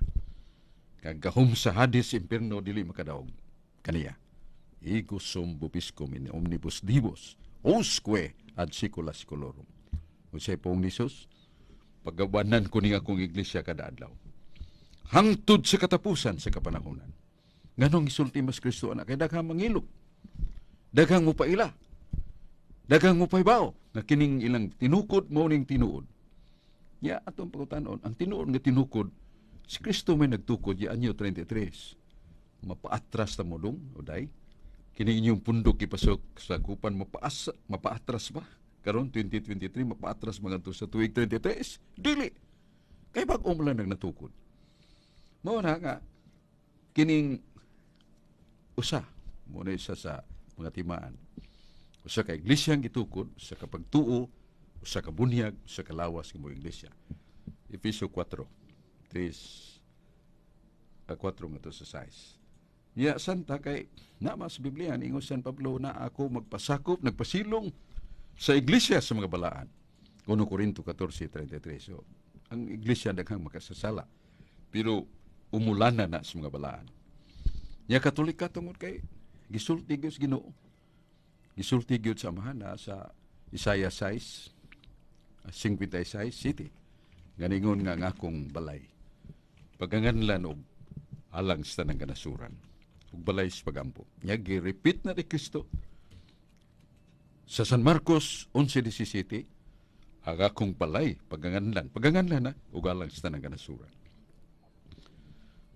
Kag gahom sa Hades impierno dili makadaog kaniya. Ego sum vobiscum in omnibus diibus, usque ad saecula saeculorum. Unsay pong ni Jesus? Pagawanan ko ning akong iglesia kada adlaw. Hangtod sa katapusan sa kapanahonan. Nganong isulti mas Kristo ana kay daghang mangilok. Daghang mopaila. Daghang mopaybaw nga kining ilang tinukod mao ning tinuod. Ya atong pagutanon, ang tinuod nga tinukod si Kristo may nagtukod ya anyo 33. Mapaatras ta mo dong, uday. Kini inyong pundok ipasok sa kupan mapaas mapaatras ba? Karon 2023 mapaatras mga to sa tuig 33? Dili. Kay bag-o mo lang nagnatukod. Mao na nga kining usa mo na isa sa mga timaan. Usa ka iglesia ang gitukod, usa ka pagtuo, usa ka bunyag, usa ka lawas nga mo iglesia. Efeso 4, 3, 4 nga to sa 6. Ya santa kay nama sa Biblia ingon San Pablo na ako magpasakop, nagpasilong sa iglesia sa mga balaan. 1 Corinto 14:33. So, ang iglesia daghang makasasala pero umulana na sa mga balaan. Ya Katolika tungod kay gisulti gyud sa Ginoo. Gisulti gyud sa Amahan na sa Isaiah 6, 56 city. Ganingon nga ang akong balay paganganlan og alang sa tanang kanasuran ug balay sa pagampo. Nya gi-repeat na ni Kristo sa San Marcos 11:17, ang akong balay paganganlan, paganganlan na ug alang sa tanang kanasuran.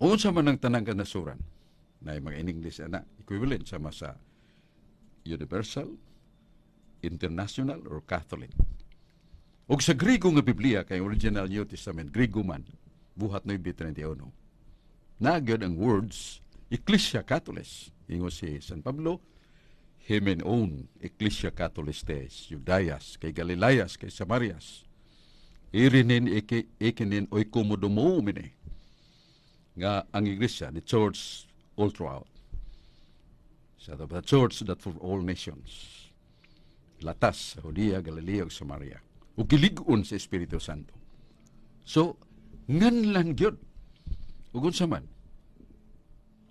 Unsa man ang tanang kanasuran? Na mga in English ana equivalent sama sa universal, international or Catholic. Og sa Grigo nga Biblia kay original New Testament Grigo man, Buhat 9:31. Nagyod ang words Ecclesia Catholis. Ingon si San Pablo, himen own Ecclesia Catholis tes, Judaias, kay Galileas, kay Samarias. Irinin iki, ikinin oikodomomene. Nga ang iglesia, the church all throughout. Sa the church that for all nations. Latas sa Judea, Galilea ug Samaria. Ug gilig-on sa Espiritu Santo. So, nganlan gyud. Ug unsa man?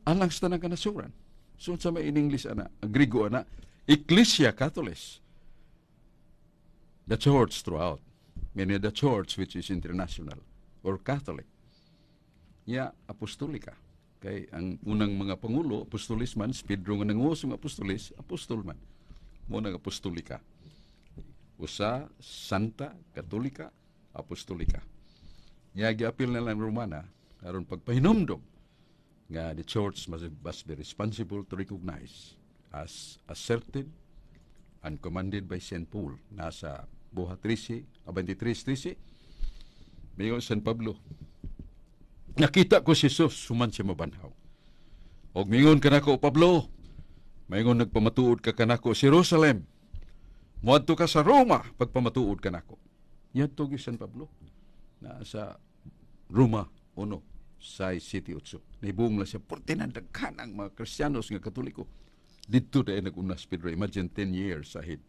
Alang sa tanang kanasuran. So, unsa may in English ana, ang Grigo ana, Ecclesia Catholis. The church throughout. Meaning the church which is international or Catholic. Ya, apostolika. Kay ang unang mga pangulo, apostolis man, si Pedro nga nanguos mga apostolis, apostol man. Mo nang apostolika. Usa, Santa, Katolika, Apostolika. Nya giapil na lang Romana aron pagpahinumdom nga the church must be responsible to recognize as asserted and commanded by St. Paul nasa Buhat 13, 23:13. Mayon San Pablo, nakita ko si Jesus human siya mabanhaw. Og mingon kanako, Pablo, maingon nagpamatuod ka kanako sa Jerusalem. Muadto ka sa Roma pagpamatuod kanako. Yadto gyud San Pablo na sa Roma 1 6 7 8. Nibung lang siya porte na daghan ang mga Kristiyanos nga Katoliko. Didto dahil nag-unas Pedro. Imagine 10 years ahead.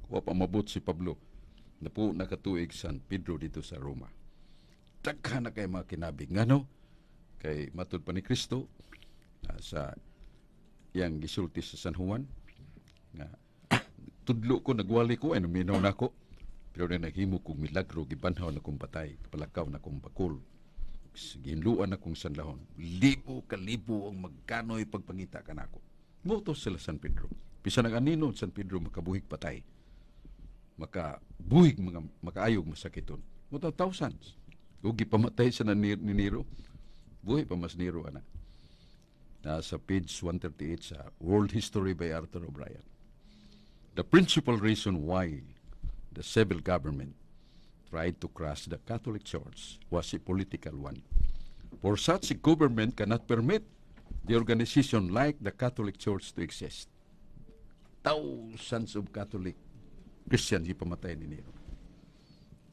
Wa pa mabot si Pablo. Napo nakatuig San Pedro dito sa Roma. Daghan na kay mga kinabig. Ngano? Kay matud pa ni Kristo sa iyang gisulti sa San Juan nga tudlo ko nagwali ko ay naminaw nako pero na naghimo kong milagro, gibanhaw na kong patay, palakaw na kong bakul, ginluan na kong sanlahon, libo ka libo ang magkanoy pagpangita kanako. Moto sila San Pedro. Bisan ang anino San Pedro makabuhig patay, makabuhig mga makaayog masakiton. Muta thousands. Ug gipamatay sa ni Nero. Buhi pa mas Nero ana. Nasa page 138 sa World History by Arthur O'Brien. The principal reason why the civil government tried to crush the Catholic Church was a political one. For such a government cannot permit the organization like the Catholic Church to exist. Thousands of Catholic Christians gipamatay ni Nero.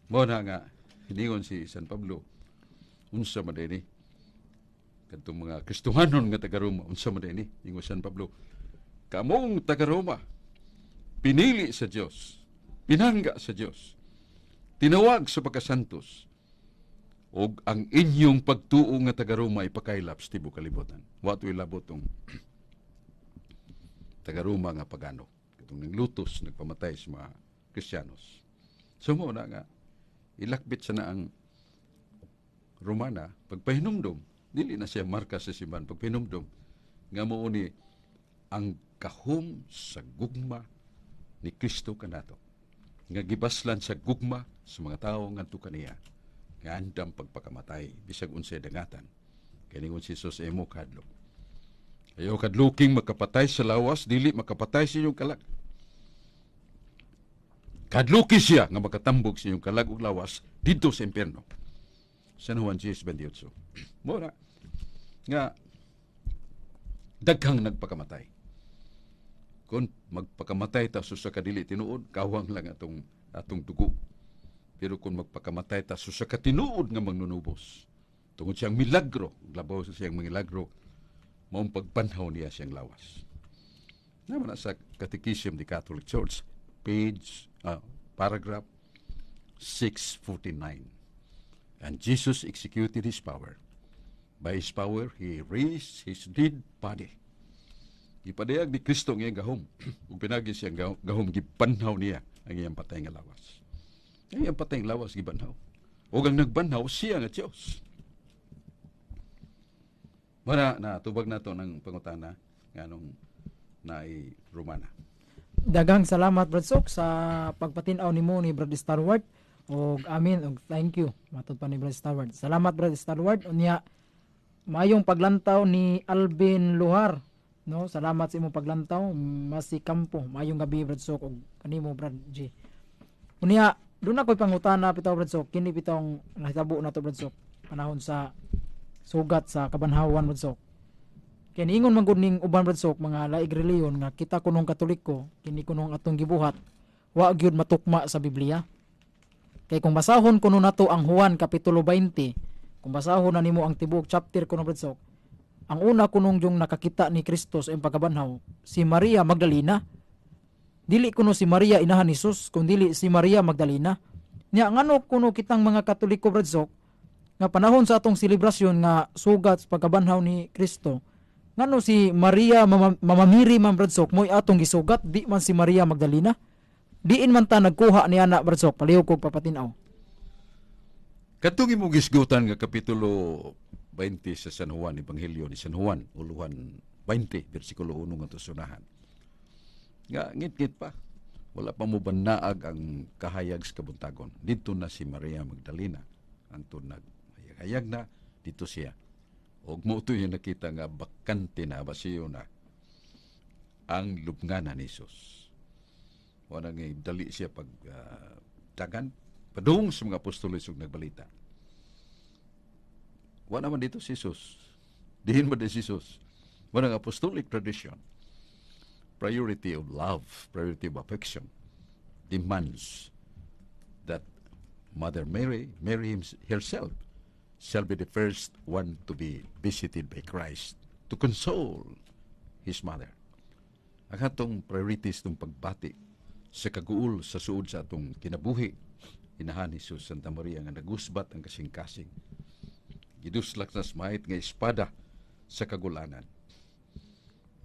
Mao na nga hiningon si San Pablo, unsa man ni kadtong mga Kristohanon nga taga Roma, unsa man ni ingon San Pablo, kamong taga Roma, pinili sa Dios, pinangga sa Dios, tinawag sa pagkasantos, ug ang inyong pagtuo nga taga Roma ipakaylap sa tibuok kalibutan. Wa to'y labot tong taga Roma nga pagano. Katong nanglutos, nagpamatay sa mga Kristiyanos. So mao na nga ilakbit sa na ang Romana, pagpahinumdom, dili na siya marka sa simbahan, pagpahinumdom, nga mao ni ang kahom sa gugma ni Kristo kanato. Nga gibaslan sa gugma sa mga tawo ngadto kaniya, nga andam pagpakamatay bisag unsay dangatan. Kay ningon si Jesus, imo kadlok. Ayaw kadluking makapatay sa lawas, dili makapatay sa inyong kalag. Kadluki siya nga makatambog sa inyong kalag ug lawas didto sa impierno. San Juan 10:28. Mora nga daghang nagpakamatay. Kung magpakamatay ta sa kadili tinuod, kawang lang atong atong dugo. Pero kung magpakamatay ta sa katinuod nga magnunubos, tungod siyang milagro, labaw sa siyang milagro, maong pagbanhaw niya siyang lawas. Naman na sa Catechism of the Catholic Church, page, paragraph 649. And Jesus executed his power. By his power, he raised his dead body. Gipadayag ni Kristo ang iyang gahom. Ug pinagi siyang gahom, gibanhaw niya ang iyang patay nga lawas. Ang iyang patay nga lawas gibanhaw. Ug ang nagbanhaw siya nga Dios. Mara na tubag nato ng pangutana nganong naay Romana. Daghang salamat, Brad Sok, sa pagpatin-aw nimo ni Brad Starward og amin og thank you matud pa ni Brad Starward. Salamat, Brad Starward. Unya maayong paglantaw ni Alvin Luhar, no? Salamat sa imong paglantaw. Masi Campo. Maayong gabi, Brad Sok, og kanimo, Brad G. Unya doon ako'y pangutana bitaw, Brad Sok, kini bitawng nahitabo na to, Brad Sok, panahon sa sugat sa kabanhawan, Brad Sok. Kay niingon man gud ning uban, Brad Sok, mga laig reliyon nga kita kunong Katoliko, kini kunong atong gibuhat wa gyud matukma sa Biblia. Kay kung basahon kuno nato ang Juan kapitulo 20, kung basahon na nimo ang tibuok chapter kuno, Brad Sok, ang una kunong yung nakakita ni Kristo sa iyang pagkabanhaw si Maria Magdalena. Dili kuno si Maria inahan ni Jesus, kun dili si Maria Magdalena. Nya ngano kuno kitang mga Katoliko, Brad Sok, nga panahon sa atong selebrasyon nga sugat sa pagkabanhaw ni Kristo, ngano si Maria Mama Mary man, Brad Sok, mo'y atong gisugat, di man si Maria Magdalena? Diin man ta nagkuha ni ana, Brad Sok? Palihog kog papatin-aw. Kadtong imong gisgutan nga kapitulo 20 sa San Juan, Ebanghelyo ni San Juan, uluhan 20, bersikulo 1 nga sunahan. Nga ngit-ngit pa. Wala pa mo banaag ang kahayag sa kabuntagon. Dito na si Maria Magdalena. Ang nag hayag na dito siya. Og mo ito yung nakita nga bakante na, basiyo na ang lubnganan ni Jesus. Wala nga dali siya pag dagan padung sa mga apostoles ug nagbalita. Wala man dito si Jesus. Dihin man din si Jesus. Wala nga apostolic tradition. Priority of love, priority of affection demands that Mother Mary, Mary herself, shall be the first one to be visited by Christ to console his mother. Ang atong priorities ng pagbati sa kaguol sa suod sa atong kinabuhi, inahan ni Jesus Santa Maria nga nagusbat ang kasing-kasing. Giduslak sa smait nga espada sa kagulanan.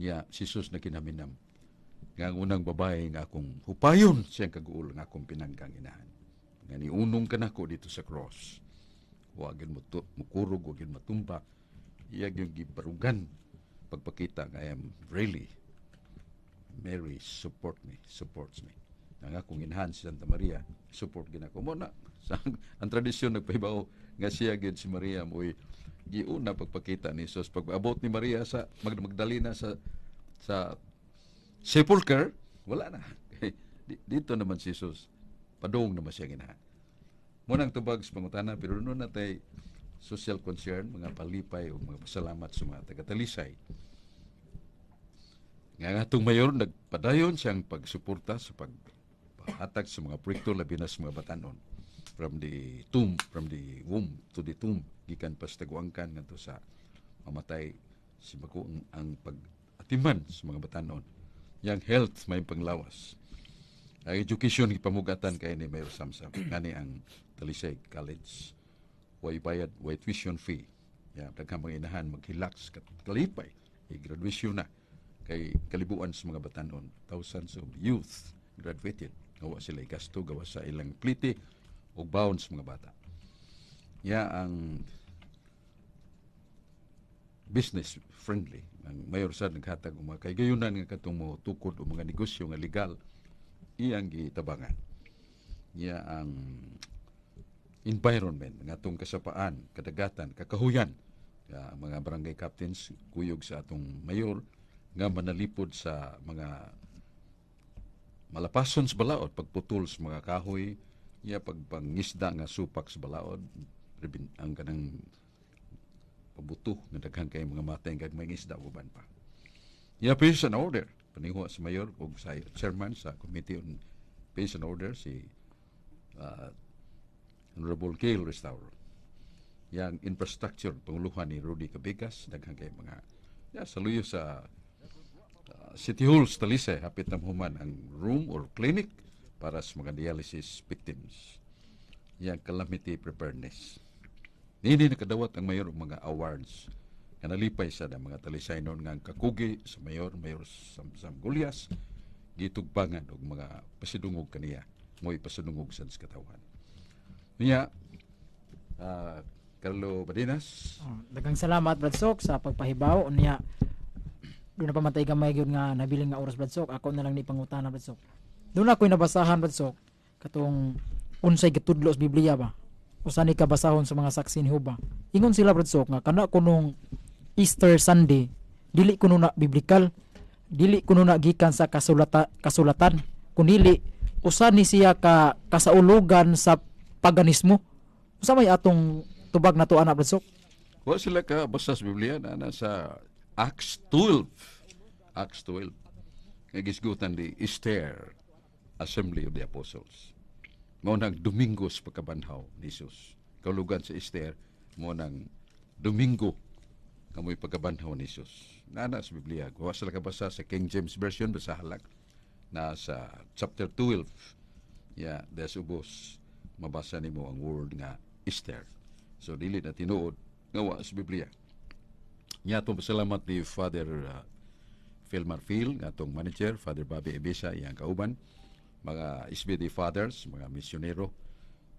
Ya, si Jesus na kinaminam nga ang unang babae nga akong hupayon siyang kaguol nga akong pinanggang inahan. Nga niunong kanako dito sa cross. Wagin mo to, mukurog, wagin matumba. Iyag yung gibarugan pagpakita nga I am really Mary support me, supports me. Ang akong inahan si Santa Maria, support ginako mo na. Sa, ang tradisyon nagpahibaw nga siya gyud si Maria mo'y giuna pagpakita ni Jesus pag-abot ni Maria sa Magdalena sa sepulcher, wala na. Dito naman si Jesus, padung naman siya ginahan. Mo nang tubag sa pangutana, pero noon natay social concern, mga palipay o mga pasalamat sa mga taga-Talisay. Nga nga atong mayor, nagpadayon siyang pagsuporta sa paghatag sa mga proyekto, labi na sa mga batanon. From the tomb, from the womb to the tomb, gikan pa sa taguangkan ngadto sa mamatay si bako ang pag-atiman sa mga batanon. Yang health may panglawas. Ang education gipamugatan kay ni Mayor Samsam. Ngani ang Talisay College. Way bayad, way tuition fee. Ya, daghang mga inahan maghilaks kalipay. I-graduation na kay kalibuan sa mga batanon. Thousands of youth graduated. Gawa sila gasto, gawa sa ilang pliti ug baon sa mga bata. Ya, ang business friendly. Ang mayor sa naghatag og mga kaigayunan nga katong mo tukod og mga negosyo nga legal, iyang gitabangan. Iya ang environment nga atong kasapaan, kadagatan, kakahuyan. Ya, ang mga barangay captains kuyog sa atong mayor nga manalipod sa mga malapason sa balaod, pagputol sa mga kahoy, ya pagpangisda nga supak sa balaod, ang kanang pabuto nga daghan kay mga matay kag may isda uban pa. Ya, peace and order. Paninguha sa mayor ug sa chairman sa Committee on Peace and Order, si Honorable Gail Restauro. Yang infrastructure, panguluhan ni Rudy Cabigas, daghan kay mga ya saluyo sa City Hall sa Talisay, hapit na human ang room or clinic para sa mga dialysis victims. Yang calamity preparedness. Nini nakadawat ang mayor og mga awards nga nalipay sa mga Talisaynon nga ang kakugi sa mayor, Mayor Samsam Gullas, gitugbangan og mga pasidungog kaniya, mo'y pasidungog sa katawhan. Niya, Carlo Badinas. Oh, daghang salamat, Brad Sok, sa pagpahibaw. Unya doon na pamatay gamay gyud nga nabiling nga oras, Brad Sok. Ako na lang ni pangutana, Brad Sok. Doon ako'y nabasahan, Brad Sok, katong unsay gitudlo sa Biblia ba? Usa ni kabasahon sa mga Saksi ni Jehova. Ingon sila, Brad Sok, nga kana kunong Easter Sunday dili kuno na biblical, dili kuno na gikan sa kasulatan, kunili usa ni siya ka kasaulugan sa paganismo. Usa may atong tubag nato ana, Brad Sok? Wa sila ka basta sa Biblia na sa Acts 12. Acts 12. Nga gisgutan di Easter Assembly of the Apostles. Mao nang Domingo sa pagkabanhaw ni Jesus. Kaulugan sa Easter, mao nang Domingo kamoy pagkabanhaw ni Jesus. Nana sa Biblia. Wa sila kabasa sa King James Version, basa halak na sa chapter 12. Yeah, des ubos mabasa nimo ang word nga Easter. So dili na tinuod nga wa sa Biblia. Nya atong pasalamat ni Father Phil Marfil, nga atong manager, Father Bobby Ebisa, iyang kauban, mga SVD fathers, mga misyonero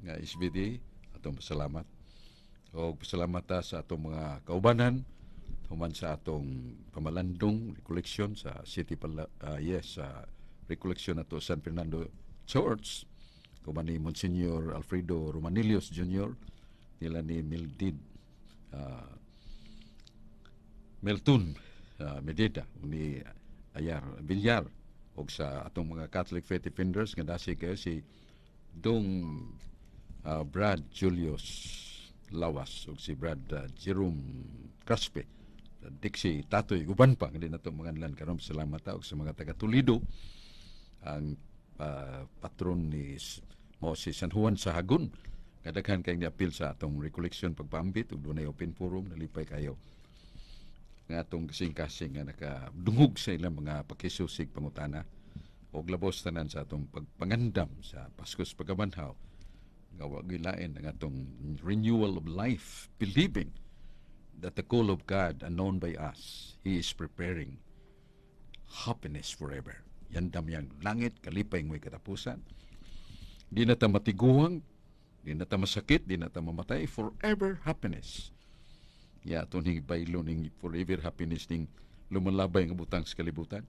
nga SVD, atong pasalamat. O pasalamat ta sa atong mga kaubanan, human sa atong pamalandong recollection sa City Pala, yes, sa recollection nato San Fernando Church, kauban ni Monsignor Alfredo Romanillos Jr., nila ni Mildid Melton Medida ni Ayar Villar, og sa atong mga Catholic Faith Defenders nga dasi kayo si Dong Brad Julius Lawas ug si Brad Jerome Craspe, Dixie Tatoy, uban pa nga di nato mga nlan karon. Salamat ta og sa mga taga Toledo, ang patron ni mao si San Juan sa Hagun. Kadaghan kay niapil sa atong recollection pagpaambit ug dunay open forum. Nalipay kayo nga atong kasing-kasing nga nakadungog sa ilang mga pakisusig pangutana, og labos tanan sa atong pagpangandam sa Pasko sa Pagkabanhaw nga wa gilain ang atong renewal of life, believing that the call of God unknown by us, He is preparing happiness forever. Yandam yang langit, kalipay mo'y katapusan. Di na ta matiguang, di na ta masakit, di na ta mamatay, forever happiness. Ya, ato ning baylo ning forever happiness ning lumalabay nga butang sa kalibutan.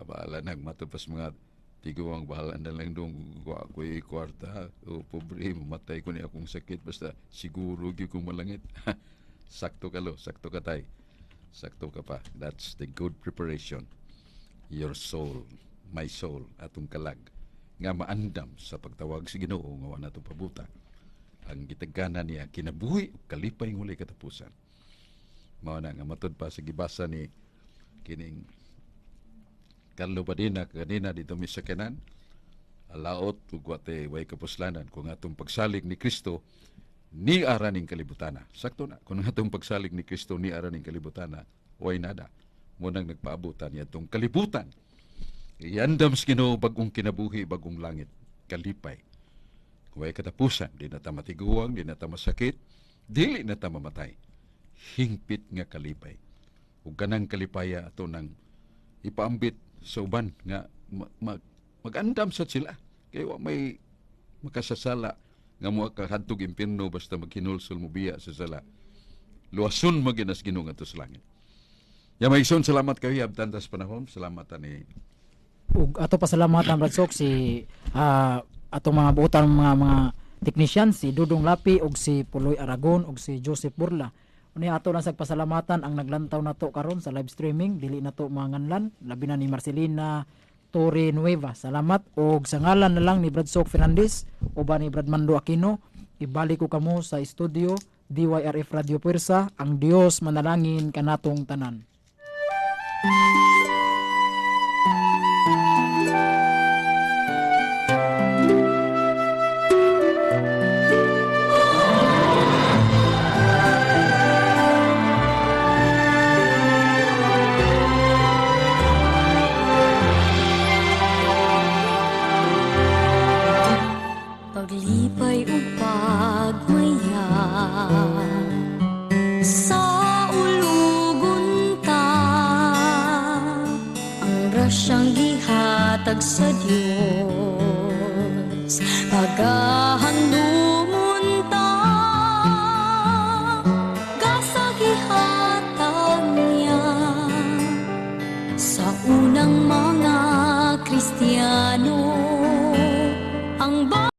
Baala nang matod pas mga Tiguang bahala na lang dong wa ko'y kwarta o pobre, mamatay ko ni akong sakit, basta siguro gyud kong malangit. Sakto ka lo, sakto ka tay. Sakto ka pa. That's the good preparation. Your soul, my soul, atong kalag nga maandam sa pagtawag sa Ginoo nga wa nato pabuta. Ang gitagana niya kinabuhi ug kalipay ng walay katapusan. Mao na nga matud pa sa gibasa ni kining Carlo Badina kanina dito mi sa kanan, alaot ug wate way kapuslanan kung atong pagsalig ni Kristo ni ara ning kalibutana. Sakto na kung atong pagsalig ni Kristo ni ara ning kalibutana, way nada. Mo nang nagpaabutan niya atong kalibutan. Iandam sa Ginoo bagong kinabuhi, bagong langit, kalipay. Kung way katapusan, di na ta matiguang, di na ta masakit, dili na ta mamatay. Hingpit nga kalipay. Ug kanang kalipaya ato nang ipaambit sa uban nga magandam sa sila. Kay wa may makasasala nga mo kahadtog impierno basta maghinulsol mo biya sa sala. Luwason maginas Ginoo ngadto sa langit. Ya may ison, salamat kayo abtan tas panahon. Salamat ani. Ug ato pasalamatan Brad Sok si atong mga buotan mga technician si Dudong Lapi ug si Puloy Aragon ug si Joseph Burla. Unya ato lang sa pasalamatan ang naglantaw nato karon sa live streaming, dili nato manganlan, labi na ni Marcelina Torre Nueva. Salamat og sa ngalan na lang ni Brad Sok Fernandez uban ni Brad Mando Aquino, ibalik ko kamo sa studio DYRF Radio Puwersa, ang Dios manalangin kanatong tanan. Paglipay ug pagmaya sa ulugon ta, ang grasyang gihatag sa Dios pagahandumon ta, gasa gihatag niya sa unang mga Kristiyano ang